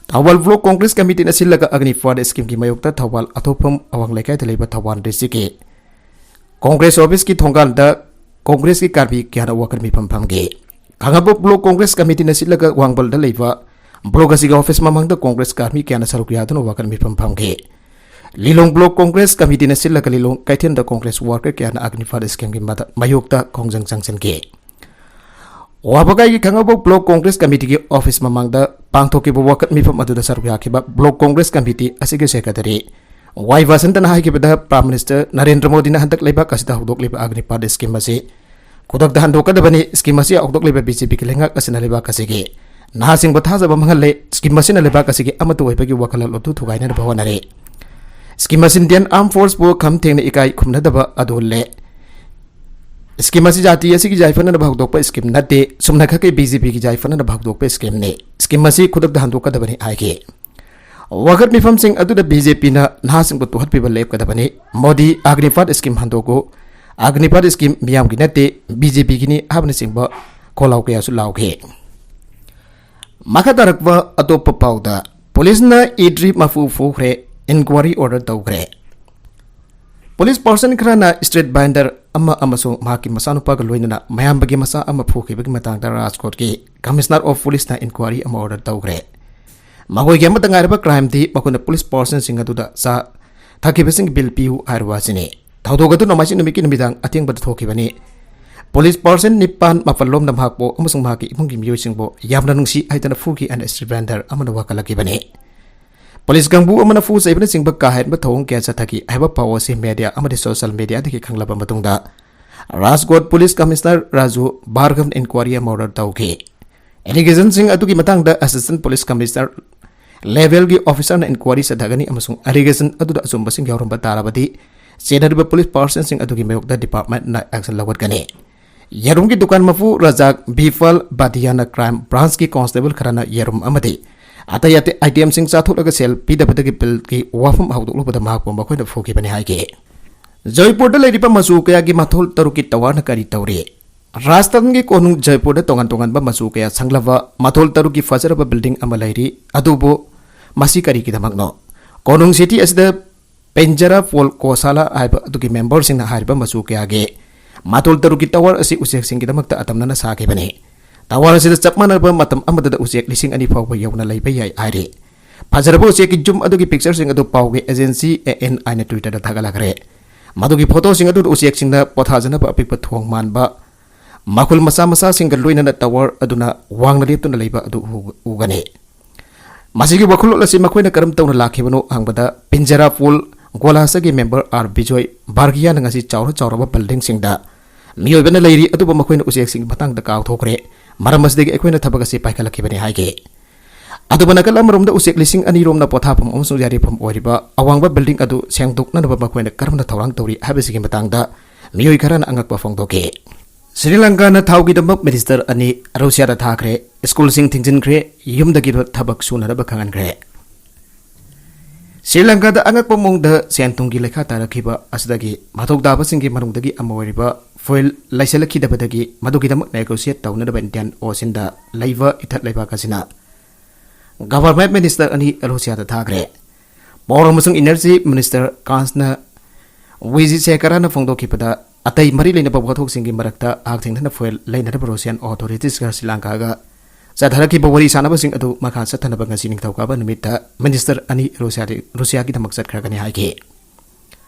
ꯊꯧꯕꯥꯜ ꯕ꯭ꯂꯣꯛ ꯀꯣꯡꯒ꯭ꯔꯦꯁ ꯀꯃꯤꯇꯤꯅ ꯁꯤꯜꯂꯒ ꯑꯒꯅꯤꯄꯥꯊ ꯁ꯭ꯀꯤꯝꯒꯤ ꯃꯥꯌꯣꯛꯇ ꯊꯧꯕꯥꯜ ꯑꯊꯣꯛꯐꯝ ꯑꯋꯥꯡ ꯂꯩꯀꯥꯏꯗ ꯂꯩꯕ ꯊꯧꯕꯥꯜ ꯗꯤꯁꯇ꯭ꯔꯤꯛꯀꯤ ꯀꯣꯡꯒ꯭ꯔꯦꯁ ꯑꯣꯐꯤꯁꯀꯤ ꯊꯣꯡꯒꯥꯜꯗ ꯀꯣꯡꯒ꯭ꯔꯦꯁꯀꯤ ꯀꯥꯔꯃꯤ ꯀꯌꯥꯅ ꯋꯥꯀꯠ ꯃꯤꯐꯝ ꯐꯝꯈꯤ꯫ ꯈꯥꯡꯉꯕꯣꯛ ꯕ꯭ꯂꯣꯛ ꯀꯣꯡꯒ꯭ꯔꯦꯁ ꯀꯃꯤꯇꯤꯅ ꯁꯤꯜꯂꯒ ꯋꯥꯡꯕꯜꯗ ꯂꯩꯕ ꯕ꯭ꯂꯣꯛ ꯑꯁꯤꯒꯤ ꯑꯣꯐꯤꯁ ꯃꯃꯥꯡꯗ ꯀꯣꯡꯒ꯭ꯔꯦꯁ ꯀꯥꯔꯃꯤ ꯀꯌꯥꯅ ꯁꯔꯨꯛ ꯌꯥꯗꯨꯅ ꯋꯥꯀꯠ ꯃꯤꯐꯝ ꯐꯝꯈꯤ꯫ ꯂꯤꯂꯣꯡ ꯕ꯭ꯂꯣꯛ ꯀꯣꯡꯒ꯭ꯔꯦꯁ ꯀꯃꯤꯇꯤꯅ ꯁꯤꯜꯂꯒ ꯂꯤꯂꯣꯡ ꯀꯩꯊꯦꯜꯗ ꯀꯣꯡꯒ꯭ꯔꯦꯁ ꯋꯥꯔꯀꯔ ꯀꯌꯥꯅ ꯑꯒꯅꯤꯄꯥꯊ ꯁ꯭ꯀꯤꯝꯒꯤ ꯃꯥꯗ-, ꯃꯥꯌꯣꯛꯇ ꯈꯣꯡꯖꯪ ꯆꯪꯁꯤꯟꯈꯤ꯫ ꯋꯥꯕꯒꯥꯏꯒꯤ ꯈꯥꯡꯉꯕꯣꯛ ꯕ꯭ꯂꯣꯛ ꯀꯣꯡꯒ꯭ꯔꯦꯁ ꯀꯃꯤꯇꯤꯒꯤ ꯑꯣꯐꯤꯁ ꯃꯃꯥꯡꯗ ꯄꯥꯡꯊꯣꯛꯈꯤꯕ ꯋꯥꯀꯠ ꯃꯤꯐꯝ ꯑꯗꯨꯗ ꯁꯔꯨꯛ ꯌꯥꯈꯤꯕ ꯕ꯭ꯂꯣꯛ ꯀꯣꯡꯒ꯭ꯔꯦꯁ ꯀꯃꯤꯇꯤ ꯑꯁꯤꯒꯤ ꯁꯦꯀ꯭ꯔꯦꯇꯔꯤ ꯋꯥꯏ ꯕꯁꯟꯇꯅ ꯍꯥꯏꯈꯤꯕꯗ, ꯄ꯭ꯔꯥꯏꯝ ꯃꯤꯅꯤꯁꯇꯔ ꯅꯔꯦꯟꯗ꯭ꯔ ꯃꯣꯗꯤꯅ ꯍꯟꯗꯛ ꯂꯩꯕꯥꯛ ꯑꯁꯤꯗ ꯍꯧꯗꯣꯛꯂꯤꯕ ꯑꯒꯅꯤꯄꯥꯊ ꯁ꯭ꯀꯤꯝ ꯑꯁꯤ ꯈꯨꯗꯛꯇ ꯍꯟꯗꯣꯛꯀꯗꯕꯅꯤ꯫ ꯁ꯭ꯀꯤꯝ ꯑꯁꯤ ꯍꯧꯗꯣꯛꯂꯤꯕ ꯕꯤ ꯖꯦ ꯄꯤꯒꯤ ꯂꯩꯉꯥꯛ ꯑꯁꯤꯅ ꯂꯩꯕꯥꯛ ꯑꯁꯤꯒꯤ ꯅꯍꯥꯁꯤꯡꯕꯨ ꯊꯥꯖꯕ ꯃꯥꯡꯍꯜꯂꯦ꯫ ꯁ꯭ꯀꯤꯝ ꯑꯁꯤꯅ ꯂꯩꯕꯥꯛ ꯑꯁꯤꯒꯤ ꯑꯃꯠꯇ ꯑꯣꯏꯕꯒꯤ ꯋꯥꯈꯜꯂꯣꯟ ꯑꯗꯨ ꯊꯨꯒꯥꯏꯅꯅꯕ ꯍꯣꯠꯅꯔꯦ꯫ ꯁ꯭ꯀꯤꯝ ꯑꯁꯤꯅ ꯏꯟꯗꯤꯌꯟ ꯑꯥꯔꯝ ꯐꯣꯔꯁꯄꯨ ꯈꯝ ꯊꯦꯡꯅ ꯏꯀꯥꯏ ꯈꯨꯝꯅꯗꯕ ꯑꯗꯨ ꯎꯠꯂꯦ꯫ ꯁ꯭ꯀꯤꯝ ꯑꯁꯤ ꯖꯥꯇꯤ ꯑꯁꯤꯒꯤ ꯌꯥꯏꯐꯅꯅꯕ ꯍꯧꯗꯣꯛꯄ ꯁ꯭ꯀꯤꯝ ꯅꯠꯇꯦ, ꯁꯨꯞꯅꯈꯛꯀꯤ ꯕꯤ ꯖꯦ ꯄꯤꯒꯤ ꯌꯥꯏꯐꯅꯅꯕ ꯍꯧꯗꯣꯛꯄ ꯁ꯭ꯀꯤꯝꯅꯤ꯫ ꯁ꯭ꯀꯤꯝ ꯑꯁꯤ ꯈꯨꯗꯛꯇ ꯍꯟꯗꯣꯛꯀꯗꯕꯅꯤ ꯍꯥꯏꯈꯤ꯫ ꯋꯥꯀꯠ ꯃꯤꯐꯝꯁꯤꯡ ꯑꯗꯨꯗ ꯕꯤ ꯖꯦ ꯄꯤꯅ ꯅꯍꯥꯁꯤꯡꯕꯨ ꯇꯨꯍꯠꯄꯤꯕ ꯂꯦꯞꯀꯗꯕꯅꯤ꯫ ꯃꯣꯗꯤ ꯑꯒꯅꯤꯄꯥꯊ ꯁ꯭ꯀꯤꯝ ꯍꯟꯗꯣꯛꯎ, ꯑꯒꯅꯤꯄꯥꯊ ꯁ꯭ꯀꯤꯝ ꯃꯤꯌꯥꯝꯒꯤ ꯅꯠꯇꯦ, ꯕꯤ ꯖꯦ ꯄꯤꯒꯤꯅꯤ ꯍꯥꯏꯕꯅꯆꯤꯡꯕ ꯈꯣꯜꯂꯥꯎ ꯀꯌꯥꯁꯨ ꯂꯥꯎꯈꯤ꯫ ꯃꯈꯥ ꯇꯥꯔꯛꯄ ꯑꯇꯣꯞꯄ ꯄꯥꯎꯗ, ꯄꯨꯂꯤꯁꯅ ꯏꯗ꯭ꯔꯤ ꯃꯄꯨ ꯐꯨꯈ꯭ꯔꯦ, inquiry order ꯇꯧꯈ꯭ꯔꯦ꯫ Police person ꯈꯔꯅ street vendor ꯑꯃ ꯑꯃꯁꯨꯡ ꯃꯍꯥꯛꯀꯤ ꯃꯆꯥꯅꯨꯄꯥꯒ ꯂꯣꯏꯅꯅ ꯃꯌꯥꯝꯕꯒꯤ ꯃꯆꯥ ꯑꯃ ꯐꯨꯈꯤꯕꯒꯤ ꯃꯇꯥꯡꯗ ꯔꯥꯖꯀꯣꯠꯀꯤ Commissioner of Police ꯅ inquiry ꯑꯃ order ꯇꯧꯈ꯭ꯔꯦ꯫ ꯃꯈꯣꯏꯒꯤ ꯑꯃꯠꯇ ꯉꯥꯏꯔꯕ crime ꯗꯤ ꯃꯈꯣꯏꯅ police person ꯁꯤꯡ ꯑꯗꯨꯗ ꯆꯥ ꯊꯛꯈꯤꯕꯁꯤꯡꯒꯤ bill ꯄꯤꯌꯨ ꯍꯥꯏꯔꯨꯕ ꯑꯁꯤꯅꯤ꯫ ꯊꯧꯗꯣꯛ ꯑꯗꯨ ꯅꯣꯡꯃꯥꯏꯖꯤꯡ ꯅꯨꯃꯤꯠꯀꯤ ꯅꯨꯃꯤꯗꯥꯡ ꯑꯊꯦꯡꯕꯗ ꯊꯣꯛꯈꯤꯕꯅꯤ꯫ Police person ꯅꯤꯄꯥꯟ ꯃꯥꯄꯜ ꯂꯣꯝꯅ ꯃꯍꯥꯛꯄꯨ ꯑꯃꯁꯨꯡ ꯃꯍꯥꯛꯀꯤ ꯏꯃꯨꯡꯒꯤ ꯃꯤꯑꯣꯏꯁꯤꯡꯕꯨ ꯌꯥꯝꯅ ꯅꯨꯡꯁꯤ ꯍꯥꯏꯗꯨꯅ ꯐꯨꯈꯤ ꯍꯥꯏꯅ street vendor ꯑꯃꯅ ꯋꯥꯀꯠꯂꯛꯈꯤꯕꯅꯤ꯫ Police ꯀꯥꯡꯕꯨ ꯑꯃꯅ ꯐꯨ ꯆꯩꯕꯅꯆꯤꯡꯕ ꯀꯥ ꯍꯦꯟꯕ ꯊꯧꯑꯣꯡ ꯀꯌꯥ ꯆꯠꯊꯈꯤ ꯍꯥꯏꯕ ꯄꯥꯎ ꯑꯁꯤ media ꯑꯃꯗꯤ social media ꯗꯒꯤ ꯈꯪꯂꯕ ꯃꯇꯨꯡꯗ, Rajkot Police Commissioner Raju ꯚꯥꯔꯒꯚꯅ inquiry ꯑꯃ order ꯇꯧꯈꯤ꯫ Allegation ꯁꯤꯡ ꯑꯗꯨꯒꯤ ꯃꯇꯥꯡꯗ Assistant Police Commissioner level ꯒꯤ officer ꯅ inquiry ꯆꯠꯊꯒꯅꯤ ꯑꯃꯁꯨꯡ allegation ꯑꯗꯨꯗ ꯑꯆꯨꯝꯕꯁꯤꯡ ꯌꯥꯎꯔꯝꯕ ꯇꯥꯔꯕꯗꯤ, ꯆꯦꯟꯅꯔꯤꯕ police person ꯁꯤꯡ ꯑꯗꯨꯒꯤ ꯃꯥꯌꯣꯛꯇ department ꯅ action ꯂꯧꯈꯠꯀꯅꯤ꯫ ꯌꯦꯔꯨꯝꯒꯤ ꯗꯨꯀꯥꯟ ꯃꯄꯨ ꯔꯖꯥꯛ ꯕꯤꯐꯜ ꯕꯥꯗꯤꯌꯥꯅ crime branch ꯀꯤ constable ꯈꯔꯅ ꯌꯦꯔꯨꯝ ꯑꯃꯗꯤ ꯑꯇꯩ ꯑꯇꯩ item ꯁꯤꯡ ꯆꯥꯊꯣꯛꯂꯒ ꯁꯦꯜ ꯄꯤꯗꯕꯗꯒꯤ bill ꯒꯤ ꯋꯥꯐꯝ ꯍꯧꯗꯣꯛꯂꯨꯕꯗ ꯃꯍꯥꯛꯄꯨ ꯃꯈꯣꯏꯅ ꯐꯨꯈꯤꯕꯅꯤ ꯍꯥꯏꯈꯤ꯫ ꯖꯣꯏꯄꯨꯔꯗ ꯂꯩꯔꯤꯕ ꯃꯆꯨ ꯀꯌꯥꯒꯤ ꯃꯊꯣꯜ ꯇꯔꯨꯛꯀꯤ tower ꯅ ꯀꯔꯤ ꯇꯧꯔꯤ? ꯔꯥꯖꯁꯊꯥꯟꯒꯤ ꯀꯣꯅꯨꯡ ꯖꯣꯏꯄꯨꯔꯗ ꯇꯣꯉꯥꯟ ꯇꯣꯉꯥꯟꯕ ꯃꯆꯨ ꯀꯌꯥ ꯁꯪꯂꯕ ꯃꯊꯣꯜ ꯇꯔꯨꯛꯀꯤ ꯐꯖꯔꯕ building ꯑꯃ ꯂꯩꯔꯤ, ꯑꯗꯨꯕꯨ ꯃꯁꯤ ꯀꯔꯤꯒꯤꯗꯃꯛꯅꯣ? ꯀꯣꯅꯨꯡ city ꯑꯁꯤꯗ ꯄꯦꯟꯖꯔꯥ ꯄꯣꯜ ꯀꯣꯁꯥꯂꯥ ꯍꯥꯏꯕ ꯑꯗꯨꯒꯤ member ꯁꯤꯡꯅ ꯍꯥꯏꯔꯤꯕ ꯃꯆꯨ ꯀꯌꯥꯒꯤ ꯃꯊꯣꯜ ꯇꯔꯨꯛꯀꯤ tower ꯑꯁꯤ ꯎꯆꯦꯛꯁꯤꯡꯒꯤꯗꯃꯛꯇ ꯑꯇꯝꯅꯅ ꯁꯥꯈꯤꯕꯅꯤ꯫ Tower ꯑꯁꯤꯗ ꯆꯞ ꯃꯥꯟꯅꯕ ꯃꯇꯝ ꯑꯃꯗꯗ ꯎꯆꯦꯛ ꯂꯤꯁꯤꯡ ꯑꯅꯤ ꯐꯥꯎꯕ ꯌꯧꯅ ꯂꯩꯕ ꯌꯥꯏ ꯍꯥꯏꯔꯤ꯫ ꯐꯖꯔꯕ ꯎꯆꯦꯛꯀꯤ ꯌꯨꯝ ꯑꯗꯨꯒꯤ picture ꯁꯤꯡ ꯑꯗꯨ ꯄꯥꯎꯒꯤ agency A N I ꯅ Twitter ꯗ ꯊꯥꯒꯠꯂꯛꯈ꯭ꯔꯦ꯫ ꯃꯗꯨꯒꯤ photo ꯁꯤꯡ ꯑꯗꯨꯗ ꯎꯆꯦꯛꯁꯤꯡꯅ ꯄꯣꯊꯥꯖꯅꯕ ꯑꯄꯤꯛꯄ ꯊꯣꯡ ꯃꯥꯟꯕ ꯃꯈꯨꯜ ꯃꯆꯥ ꯃꯆꯥꯁꯤꯡꯒ ꯂꯣꯏꯅꯅ tower ꯑꯗꯨꯅ ꯋꯥꯡꯅ ꯂꯦꯞꯇꯨꯅ ꯂꯩꯕ ꯑꯗꯨ ꯎ-, ꯎꯒꯅꯤ꯫ ꯃꯁꯤꯒꯤ ꯋꯥꯈꯜꯂꯣꯟ ꯑꯁꯤ ꯃꯈꯣꯏꯅ ꯀꯔꯝ ꯇꯧꯅ ꯂꯥꯛꯈꯤꯕꯅꯣ ꯍꯪꯕꯗ, ꯄꯤꯟꯖꯔꯥ ꯄꯣꯜ ꯒꯣꯂꯥꯁꯒꯤ member ꯑꯥꯔ ꯕꯤꯖꯣꯏ ꯚꯥꯔꯒꯤꯌꯥꯅ ꯉꯁꯤ ꯆꯥꯎꯔ ꯆꯥꯎꯔꯕ building ꯁꯤꯡꯗ ꯃꯤꯑꯣꯏꯕꯅ ꯂꯩꯔꯤ, ꯑꯗꯨꯕꯨ ꯃꯈꯣꯏꯅ ꯎꯆꯦꯛꯁꯤꯡꯒꯤ ꯃꯇꯥꯡꯗ ꯀꯥꯎꯊꯣꯛꯈ꯭ꯔꯦ꯫ ꯃꯔꯝ ꯑꯁꯤꯗꯒꯤ ꯑꯩꯈꯣꯏꯅ ꯊꯕꯛ ꯑꯁꯤ ꯄꯥꯏꯈꯠꯂꯛꯈꯤꯕꯅꯤ ꯍꯥꯏꯈꯤ꯫ ꯑꯗꯨꯕꯨ ꯅꯥꯀꯜ ꯑꯃꯔꯣꯝꯗ ꯎꯆꯦꯛ ꯂꯤꯁꯤꯡ ꯑꯅꯤ ꯔꯣꯝꯅ ꯄꯣꯊꯥꯐꯝ ꯑꯃꯁꯨꯡ ꯌꯥꯔꯤꯐꯝ ꯑꯣꯏꯔꯤꯕ ꯑꯋꯥꯡꯕ building ꯑꯗꯨ ꯁꯦꯡꯗꯣꯛꯅꯅꯕ ꯃꯈꯣꯏꯅ ꯀꯔꯝꯅ ꯊꯧꯔꯥꯡ ꯇꯧꯔꯤ ꯍꯥꯏꯕꯁꯤꯒꯤ ꯃꯇꯥꯡꯗ ꯃꯤꯑꯣꯏ ꯈꯔꯅ ꯑꯉꯛꯄ ꯐꯣꯡꯗꯣꯛꯈꯤ꯫ ꯁ꯭ꯔꯤ ꯂꯪꯀꯥꯅ ꯊꯥꯎꯒꯤꯗꯃꯛ minister ꯑꯅꯤ ꯔꯨꯁꯤꯌꯥꯗ ꯊꯥꯈ꯭ꯔꯦ꯫ ꯁ꯭ꯀꯨꯜꯁꯤꯡ ꯊꯤꯡꯖꯤꯟꯈ꯭ꯔꯦ, ꯌꯨꯝꯗꯒꯤ ꯊꯕꯛ ꯁꯨꯅꯅꯕ ꯈꯪꯍꯟꯈ꯭ꯔꯦ꯫ ꯁ꯭ꯔꯤ ꯂꯪꯀꯥꯗ ꯑꯉꯛꯄ ꯃꯑꯣꯡꯗ ꯁꯦꯟ ꯊꯨꯝꯒꯤ ꯂꯩꯈꯥ ꯇꯥꯔꯛꯈꯤꯕ ꯑꯁꯤꯗꯒꯤ ꯃꯊꯧ ꯇꯥꯕꯁꯤꯡꯒꯤ ꯃꯅꯨꯡꯗꯒꯤ ꯑꯃ ꯑꯣꯏꯔꯤꯕ fuel ꯂꯩꯁꯤꯜꯂꯛꯈꯤꯗꯕꯗꯒꯤ ꯃꯗꯨꯒꯤꯗꯃꯛ negotiate ꯇꯧꯅꯅꯕ Indian Ocean ꯗ ꯂꯩꯕ ꯏꯊꯠ ꯂꯩꯕꯥꯛ ꯑꯁꯤꯅ government minister ꯑꯅꯤ ꯔꯨꯁꯤꯌꯥꯗ ꯊꯥꯈ꯭ꯔꯦ꯫ Power ꯑꯃꯁꯨꯡ Energy Minister ꯀꯥꯟꯁꯅ ꯋꯤꯖꯤ ꯁꯦꯀꯔꯥꯅ ꯐꯣꯡꯗꯣꯛꯈꯤꯕꯗ, ꯑꯇꯩ ꯃꯔꯤ ꯂꯩꯅꯕ ꯋꯥꯊꯣꯛꯁꯤꯡꯒꯤ ꯃꯔꯛꯇ ꯍꯛꯊꯦꯡꯅꯅ fuel ꯂꯩꯅꯔꯕ Russian authorities ꯒ ꯁ꯭ꯔꯤ ꯂꯪꯀꯥꯒ ꯆꯠꯊꯔꯛꯈꯤꯕ ꯋꯥꯔꯤ ꯁꯥꯟꯅꯕꯁꯤꯡ ꯑꯗꯨ ꯃꯈꯥ ꯆꯠꯊꯅꯕ ꯉꯁꯤ ꯅꯤꯡꯊꯧꯀꯥꯕ ꯅꯨꯃꯤꯠꯇ Minister ꯑꯅꯤ ꯔꯨꯁꯤꯌꯥꯗ-, ꯔꯨꯁꯤꯌꯥꯒꯤꯗꯃꯛ ꯆꯠꯈ꯭ꯔꯒꯅꯤ ꯍꯥꯏꯈꯤ꯫